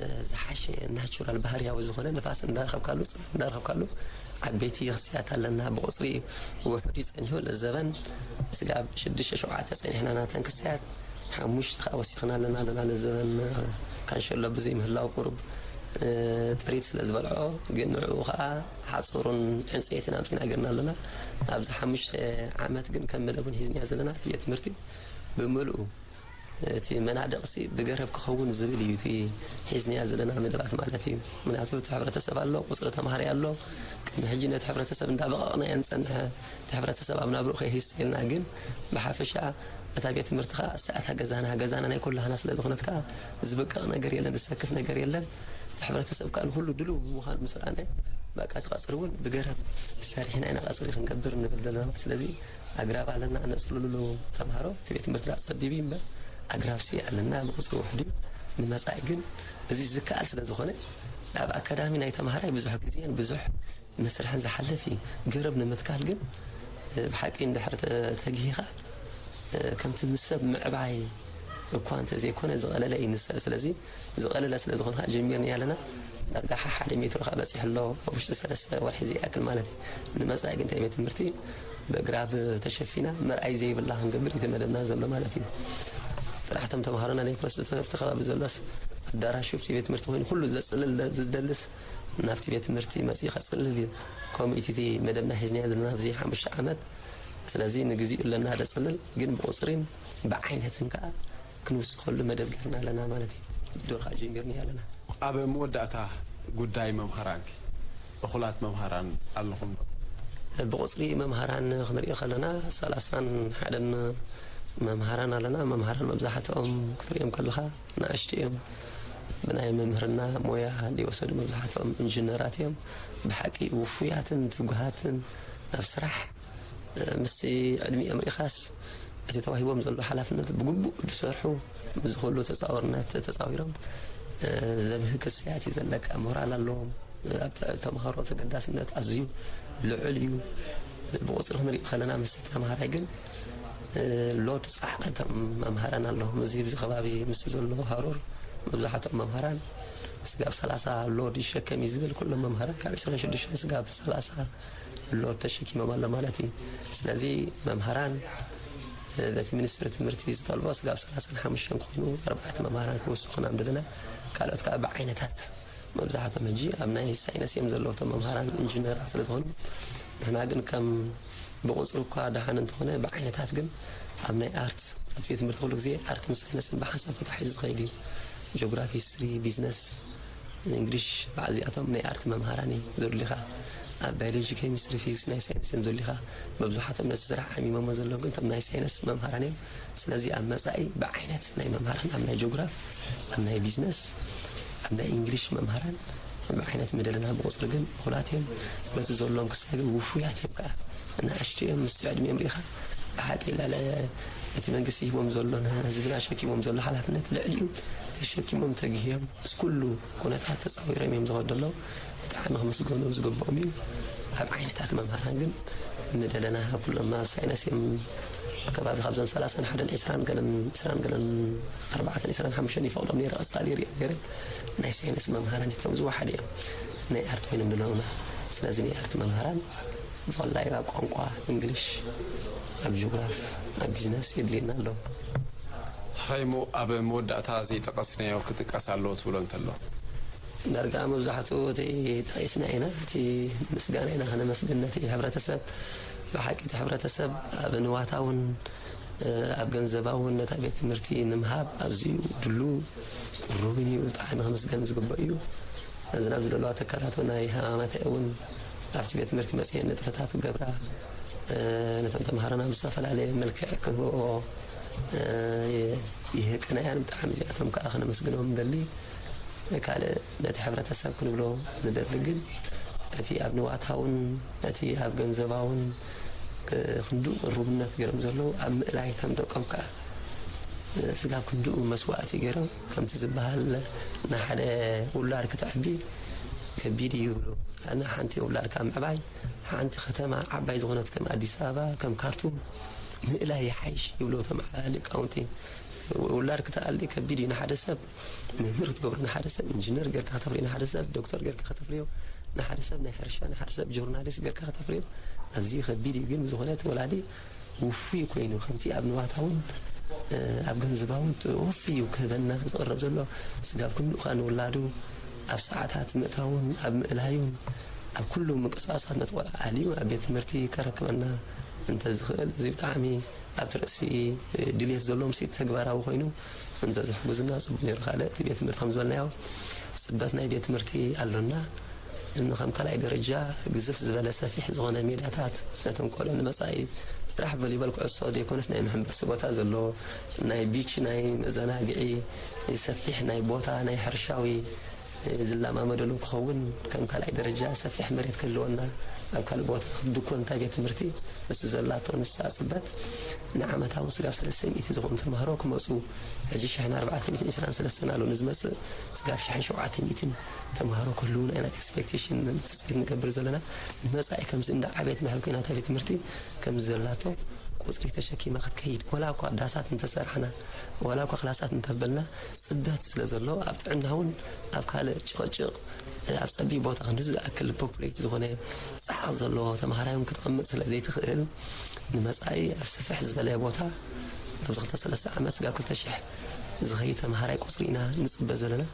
እ፣ ዝሓሸ ናቹራል ባህርያዊ ዝኾነ ንፋስ እንዳረኸብካሉ፣ ጽላል እንዳረኸብካሉ፣ ዓበይቲ ክስያት ኣለና። ብቁጽሪ ውሑድ እዩ ጸኒሑ፣ ለዘበን ስጋብ ሽዱሽተ ሸውዓተ ጸኒሕና ናተን ክስያት። ሓሙሽተ ከኣ ወሲኽና ኣለና፣ ኣለና ለዘበን ካንሸሎ ብዘይ ምህላው ቁሩብ፣ እ፣ ጥሪት ስለ ዝበልዖ፣ ግን ንዕኡ ከኣ ሓጹሩን ዕንጸይትን ኣምጺና ገርና ኣለና። ኣብዚ ሓሙሽተ ዓመት ግን ከም መደብ እውን ሒዝናዮ ዘለና እቲ ቤት ትምህርቲ ብምልኡ እቲ መናድቕሲ ብገረብ ክኸውን ዝብል እዩ እቲ ሒዝናዮ ዘለና መደባት ማለት እዩ። ምክንያቱ እቲ ሕብረተሰብ ኣሎ፣ ቁጽሪ ተምሃራይ ኣሎ። ቅድሚ ሕጂ ነቲ ሕብረተሰብ እንዳበቐቕናዮ ንጸንሐ፣ እቲ ሕብረተሰብ ኣብ ናብርኡ ከይህሰልና ግን ብሓፈሻ እታ ቤት ትምህርቲ ከኣ እሳ እታ ገዛና፣ ገዛና ናይ ኩላህና ስለ ዝኾነት ከኣ ዝብቀቕ ነገር የለን፣ ዝሰክፍ ነገር የለን። እቲ ሕብረተሰብ ከኣ ንኹሉ ድሉው ብምዃኑ ምስ ረኣናዮ፣ በቃ እቲ ቀጽሪ እውን ብገረብ ሰሪሕና ኢና ቀጽሪ ክንገብር ንብል ዘለና። ስለዚ ኣግራብ ኣለና፣ ነጽልሉ ተምሃሮ፣ እቲ ቤት ትምህርቲ ደኣ ጸቢብ እዩ እምበር፣ ኣግራብሲ ኣለና፣ ብቁጽሪ ውሑድ እዩ። ንመጻኢ ግን እዚ ዝከኣል ስለ ዝኾነ፣ ኣብ ኣካዳሚ ናይ ተምሃራይ ብዙሕ ግዜን ብዙሕ መስርሕን ዝሓልፍ እዩ። ገረብ ንምትካል ግን፣ እ፣ ብሓቂ እንድሕር ተ-፣ ተጊሂኻ፣ እ፣ ከምቲ ምስ ሰብ ምዕባይ እኳ እንተዘይኮነ ዝቐለለ እዩ ንሰ-፣ ስለዚ ዝቐለለ ስለ ዝኾነ ከዓ ጀሚርና ኣለና። ዳርጋ ሓ-፣ ሓደ ሜትሮ ከዓ በፂሑ ኣሎ፣ ኣብ ውሽጢ ሰለስተ ወርሒ ዘይኣክል ማለት እዩ። ንመጻኢ ግን እንታይ ቤት ትምህርቲ ብእግራብ ተሸፊና መርኣይ ዘይብላ ክንገብር እዩ ተመደብና ዘሎ ማለት እዩ። ጥራሕ እቶም ተምሃሮና ዘይኮነስ እቲ ኣብቲ ከባቢ ዘሎስ ኣዳራሹ እቲ ቤት ትምህርቲ ኮይኑ ኩሉ ዘጽልል ዝደልስ ናብቲ ቤት ትምህርቲ መጺኡ ከጽልል እዩ። ከምኡ እቲ መደብና ሒዝናዮ ዘለና ኣብዚ ሓሙሽተ ዓመት። ስለዚ ንግዚኡ ኣለና ደጽልል፣ ግን ብቑጽሪን ብዓይነትን ከኣ ክንውስኸሉ መደብ ጌርና ኣለና ማለት እዩ። ዶርካ ጀሚርና ኣለና። ኣብ መወዳእታ ጉዳይ መምሃራንኪ፣ እኹላት መምሃራን ኣለኹም ዶ? ብቑጽሪ መምሃራን ክንሪኦ ከለና ሰላሳን ሓደን መምሃራን ኣለና። መምሃራን መብዛሕትኦም ክትሪኦም ከለኻ ንኣሽቱ እዮም። ብናይ መምህርና ሞያ ዘይወሰዱ መብዛሕትኦም ኢንጂነራት እዮም። ብሓቂ ውፉያትን ትጉሃትን ናብ ስራሕ ምስቲ ዕድሚኦም ርኢኻስ እቲ ተዋሂቦም ዘሎ ሓላፍነት ብግቡእ ዝሰርሑ፣ ምስዚ ኩሉ ተጻዋርነት ተጻዊሮም ዘብህግ ክስያት እዩ ዘለካ። ሞራል ኣለዎም። ኣብ ተምሃሮ ተገዳስነት ኣዝዩ ልዑል እዩ። ብቑጽሪ ክንሪኦ ከለና ምስ ተምሃራይ ግን ሎድ ጻዕቂ እቶም መምሃራን ኣለዎም። እዚ ኣብዚ ከባቢ ምስ ዘሎ ሃሩር መብዛሕትኦም መምሃራን ስጋብ ሰላሳ ሎድ ይሸከም እዩ ዝብል፣ ኩሎም መምሃራን ካብ ዕስራን ሽዱሽተን ስጋብ ሰላሳ ሎድ ተሸኪሞም ኣሎ ማለት እዩ። ስለዚ መምሃራን በቲ ሚኒስትሪ ትምህርቲ ዝጠልቦ ስጋብ ሰላሳን ሓሙሽተን ክኾኑ ኣርባዕተ መምሃራን ክውስኹ ኢና ንደለና። ካልኦት ከዓ ብዓይነታት መብዛሕትኦም ሕጂ ኣብ ናይ ሳይነስ እዮም ዘለዉ እቶም መምሃራን ኢንጂነራት ስለ ዝኾኑ፣ ንሕና ግን ከም ብቑጽሪ እኳ ደሓን እንተኾነ ብዓይነታት ግን ኣብ ናይ ኣርት ኣብቲ ቤት ትምህርቲ ኩሉ ግዜ ኣርትን ሳይነስን ብሓንሳብ ተታሒዙ ዝኸይድ እዩ። ጂኦግራፊ፣ ሂስትሪ፣ ቢዝነስ፣ እንግሊሽ በዓል እዚኣቶም ናይ ኣርት መምሃራን እዮም ዘድልዩኻ። ኣብ ባዮሎጂ፣ ኬሚስትሪ፣ ፊዚክስ ናይ ሳይንስ እዮም ዘድልዩኻ። መብዛሕትኦም ነቲ ስራሕ ዓሚሞሞ ዘለዉ ግን እቶም ናይ ሳይንስ መምሃራን እዮም። ስለዚ ኣብ መጻኢ ብዓይነት ናይ መምሃራን ኣብ ናይ ጂኦግራፍ፣ ኣብ ናይ ቢዝነስ፣ ኣብ ናይ እንግሊሽ መምሃራን ብዓይነት ምደለና ብቑጽሪ ግን እኹላት እዮም። በቲ ዘለዎም ክሳይ ግን ውፉያት እዮም ከኣ። ንኣሽቱ እዮም ምስ ዕድሚኦም ርኢኻ ብሓቂ ልዕሊ እቲ መንግስቲ ሂቦም ዘሎ ንህዝብና ሸኪሞም ዘሎ ሓላፍነት ልዕሊኡ ተሸኪሞም ተግህዮም ምስ ኩሉ ኩነታት ተጻዊሮም እዮም ዝኸዱ ዘለዉ። ብጣዕሚ ክምስገኑ ዝግብኦም እዩ። ኣብ ዓይነታት መምሃራን ግን ምደለና ኩሎም ኣብ ሳይነስ እዮም። ከባቢ ካብዞም ሰላሳን ሓደን ዒስራን ገለን ዒስራን ገለን ኣርባዕተን ዒስራን ሓሙሽተን ይፈቕዶም ነይረ፣ ቀጻሊ ይሪኦም ነይረ። ናይ ሳይነስ መምሃራን እዮም፣ እቶም ዝወሓደ እዮም ናይ ኣርት ኮይኖም ዘለዉና። ስለዚ ናይ ኣርት መምሃራን ብፍላይ ኣብ ቋንቋ እንግሊሽ፣ ኣብ ጂኦግራፍ፣ ኣብ ቢዝነስ የድልየና ኣሎ። ሓይሙ፣ ኣብ መወዳእታ ዘይጠቀስናዮ ክጥቀስ ኣለዎ ትብሎ እንተሎ? ዳርጋ መብዛሕትኡ እቲ ጠቒስና ኢና፣ እቲ ምስጋና ኢና ከነመስግን ነቲ ሕብረተሰብ። ብሓቂ እቲ ሕብረተሰብ ኣብ ንዋታውን ኣብ ገንዘባውን ነታ ቤት ትምህርቲ ንምሃብ ኣዝዩ ድሉው ቅሩብን እዩ። ብጣዕሚ ክምስገን ዝግበእ እዩ። እዘን ኣብዚ ዘለዋ ትካላት እውን ናይ ሃማማተይ እውን ኣብቲ ቤት ትምህርቲ መፅየን ንጥፈታት ክገብራ፣ እ፣ ነቶም ተምሃሮና ብዝተፈላለየ መልክዕ ክህብኦ፣ እ፣ የ-፣ ይህቅናያን ብጣዕሚ እዚኣቶም ከዓ ክነመስግኖም ንደሊ። ካልእ ነቲ ሕብረተሰብ ክንብሎ ንደሊ ግን እቲ ኣብ ንዋታውን እቲ ኣብ ገንዘባውን ክንድኡ ቅሩብነት ገይሮም ዘለዉ ኣብ ምእላይ ከም ደቆም ከዓ ስጋብ ክንድኡ መስዋእቲ ገይሮም ከምቲ ዝበሃል ንሓደ ውላድ ክተዕቢ ከቢድ እዩ ይብሉ። ንሓንቲ ውላድካ ምዕባይ ሓንቲ ከተማ ዓባይ ዝኾነት ከም ኣዲስ ኣበባ፣ ከም ካርቱም ምእላይ ይሓይሽ ይብሉ እቶም ሊቃውንቲ። ውላድ ክትኣሊ ከቢድ እዩ ንሓደ ሰብ። መምህር ክትገብሮ ንሓደ ሰብ፣ ኢንጂነር ጌርካ ከተፍርዮ ንሓደ ሰብ፣ ዶክተር ጌርካ ከተፍርዮ ንሓደ ሰብ፣ ናይ ሕርሻ ንሓደ ሰብ፣ ጆርናሊስት ጌርካ ከተፍርዮ ኣዝዩ ከቢድ እዩ። ግን ብዝኾነ እቲ ወላዲ ውፉይ ኮይኑ ከምቲ ኣብ ንዋታውን ኣብ ገንዘባውን ውፉይ እዩ ክህበና ዝቕረብ ዘሎ። ስጋብ ክንድኡ ከኣ ንውላዱ ኣብ ሰዓታት ምእታውን ኣብ ምእላዩን ኣብ ኩሉ ምንቅስቓሳት ነቲ ቆልዓ ኣልዩ ኣብ ቤት ትምህርቲ ከረክበና እንተዝኽእል፣ እዚ ብጣዕሚ ኣብቲ ርእሲ ድልየት ዘሎ ምስቲ ተግባራዊ ኮይኑ እንተዝሕግዙና ጽቡቕ ነይሩ። ካልእ እቲ ቤት ትምህርቲ ከም ዝበልናዮ ጽበት ናይ ቤት ትምህርቲ ኣሎና። እኒ ከም ካልኣይ ደረጃ ግዝፍ ዝበለ ሰፊሕ ዝኾነ ሜዳታት ነቶም ቆልዑ ንመጻኢ ጥራሕ ቮሊቦል ኩዕሶ ዘይኮነስ ናይ መሐንበሲ ቦታ ዘለዎ ናይ ቢች ናይ መዘናግዒ ሰፊሕ ናይ ቦታ ናይ ሕርሻዊ ዝለማመደሉ ክኸውን ከም ካልኣይ ደረጃ ሰፊሕ መሬት ክህልወና ኣብ ካልእ ቦታ ክትድኮን እንታይ ቤት ትምህርቲ ምስ ዘላቶ ንሳ ጽበት ንዓመታዊ ስጋብ ሰለስተ ሚእቲ ዝኾኑ ተምሃሮ ክመጹ ሕጂ ሽሕን ኣርባዕተ ሚእትን ዕስራን ሰለስተን ኣሎ ንዝመጽእ ስጋብ ሽሕን ሸውዓተ ሚእትን ተምሃሮ ክህልዉና ኢና ኤክስፔክቴሽን ትጽቢት ንገብር ዘለና። ንመጻኢ ከምዚ እንዳ ዓበየት እንድሕር ኮይና እታ ቤት ትምህርቲ ከምዚ ዘላቶ ቁጽሪ ተሸኪማ ክትከይድ ወላ እኳ ዳሳት እንተሰርሕና ወላ እኳ ክላሳት እንተበልና ጽበት ስለ ዘሎ ኣብ ጥዕና እውን ኣብ ካልእ ጭቕጭቕ ኣብ ጸቢብ ቦታ ክንዲ ዝኣክል ፖፑሌት ዝኾነ ጻዕቕ ዘለዎ ተምሃራይ እውን ክትቐምጥ ስለ ዘይትኽእል፣ ንመጻኢ ኣብ ስፍሕ ዝበለ ቦታ ኣብዚ ክልተ ሰለስተ ዓመት ስጋብ ክልተ ሽሕ ዝኸይድ ተምሃራይ ቁጽሪ ኢና ንጽበ ዘለና።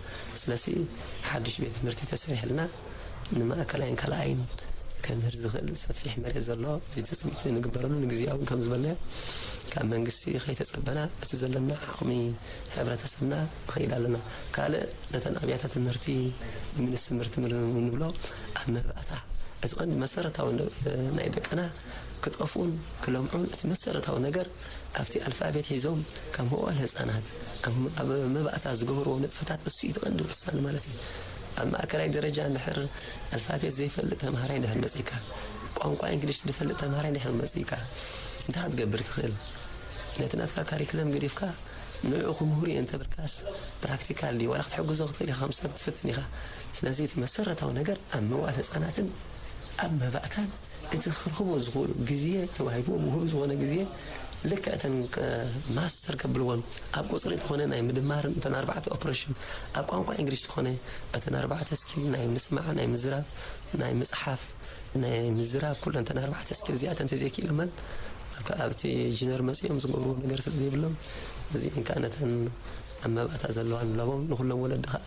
ስለዚ ሓድሽ ቤት ትምህርቲ ተሰሪሕልና ንማእከላይን ካልኣይን ከምህር ዝኽእል ሰፊሕ መሬት ዘሎ እዚ ትጽቢት ንግበረሉ። ንግዜያዊ ከም ዝበልናዮ ካብ መንግስቲ ከይተጸበና በቲ ዘለና ዓቕሚ ሕብረተሰብና ንኸይድ ኣለና። ካልእ ነተን ኣብያተ ትምህርቲ ንሚኒስ ትምህርቲ ንብሎ ኣብ መባእታ እቲ ቀንዲ መሰረታዊ ነ- ናይ ደቅና ክጠፍኡን ክለምዑን እቲ መሰረታዊ ነገር ኣብቲ ኣልፋቤት ሒዞም ካብ መዋል ህፃናት ኣብ ኣብ መባእታ ዝገበርዎ ንጥፈታት እሱ እዩ እቲ ቀንዲ ወሳኒ ማለት እዩ። ኣብ ማእከላይ ደረጃ እንድሕር ኣልፋቤት ዘይፈልጥ ተምሃራይ እንድሕር መፂእካ፣ ቋንቋ እንግሊሽ ዝፈልጥ ተምሃራይ እንድሕር መፂእካ እንታይ ክትገብር ትኽእል? ነቲ ናትካ ካሪክለም ገዲፍካ ንዕኡ ክምህሩ እየ እንተበልካስ ፕራክቲካል ድዩ ዋላ ክትሕግዞ ክትኽእል ኢኻ፣ ከም ሰብ ትፍትን ኢኻ። ስለዚ እቲ መሰረታዊ ነገር ኣብ ምዋል ህፃናትን ኣብ መባእታን እቲ ክረኽቦ ዝኽእሉ ግዜ ተዋሂብዎ ምሁር ዝኾነ ግዜ ልክዕ እተን ማስተር ከብልዎን ኣብ ቁፅሪ ተኾነ ናይ ምድማርን እተን ኣርባዕተ ኦፕሬሽን ኣብ ቋንቋ እንግሊሽ ዝኾነ እተን ኣርባዕተ ስኪል ናይ ምስማዕ ናይ ምዝራብ ናይ ምፅሓፍ ናይ ምዝራብ ኩለን እተን ኣርባዕተ ስኪል እዚኣተን ተዘይክኢሎመን ኣብቲ ጂነር መፂኦም ዝገብርዎ ነገር ስለ ዘይብሎም እዚአን ከዓ ነተን ኣብ መባእታ ዘለዋ ንላቦም ንኩሎም ወለዲ ከዓ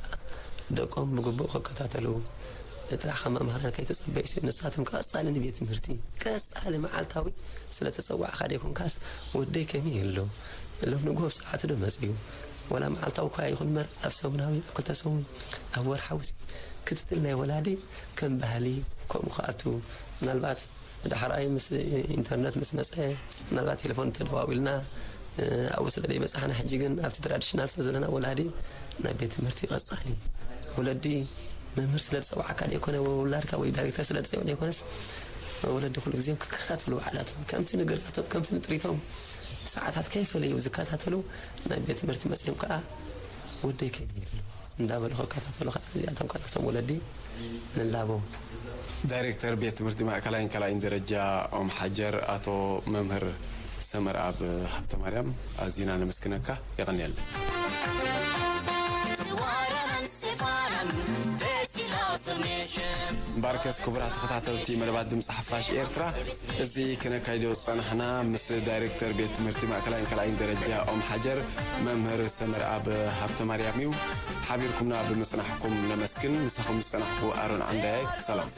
ደቆም ብግቡእ ክከታተሉ ጥራሕ ካብ መምሃራን ከይተፀበዩሲ ንሳቶም ቀፃሊ ንቤት ትምህርቲ ቀፃሊ መዓልታዊ ስለ ተፀዋዕካ ደይኮንካስ ወደይ ከመይ ኣሎ ሎም ንግሆ ሰዓቱ ዶ መፅዩ ዋላ መዓልታዊ እኳ ይኹን እምበር ኣብ ሰሙናዊ ኣብ ክልተ ሰሙን ኣብ ወርሓዊ ክትትል ናይ ወላዲ ከም ባህሊ ከምኡ ክኣቱ ምናልባት ዳሕራይ ምስ ኢንተርነት ምስ መፀ ምናልባት ቴሌፎን ተደዋዊልና ኣብኡ ስለ ዘይበፃሕና ሕጂ ግን ኣብቲ ትራዲሽናል ስለ ዘለና ወላዲ ናብ ቤት ትምህርቲ ቀፃሊ ወለዲ መምህር ስለ ዝፀዋዕካ ዘይኮነ ውላድካ ወይ ዳይሬክተር ስለ ዝፀውዕ ዘይኮነስ ወለዲ ኩሉ ግዜ ክከታተሉ ባዕላቶም ከምቲ ንግርናቶም ከምቲ ንጥሪቶም ሰዓታት ከይፈለዩ ዝከታተሉ ናብ ቤት ትምህርቲ መፅዮም ከዓ ወደይ ከይደ ይብሉ እንዳበሉ ክከታተሉ ከዓ እዚኣቶም ከዓ ናብቶም ወለዲ ንላቦ። ዳይሬክተር ቤት ትምህርቲ ማእከላይን ካልኣይን ደረጃ ኦም ሓጀር ኣቶ መምህር ሰመርኣብ ሃብተማርያም ኣዚና ነመስግነካ። የቐንየልና። እምበኣርከስ ክቡራት ተኸታተልቲ መደባት ድምፂ ሓፋሽ ኤርትራ፣ እዚ ክነካይዶ ዝጸናሕና ምስ ዳይሬክተር ቤት ትምህርቲ ማእከላይን ካልኣይን ደረጃ ኦም ሓጀር መምህር ሰመርኣብ ሃብተማርያም እዩ። ሓቢርኩምና ብምጽናሕኩም ነመስግን። ምሳኹም ዝጸናሕኩ ኣሮን ዓንዳየ። ሰላም።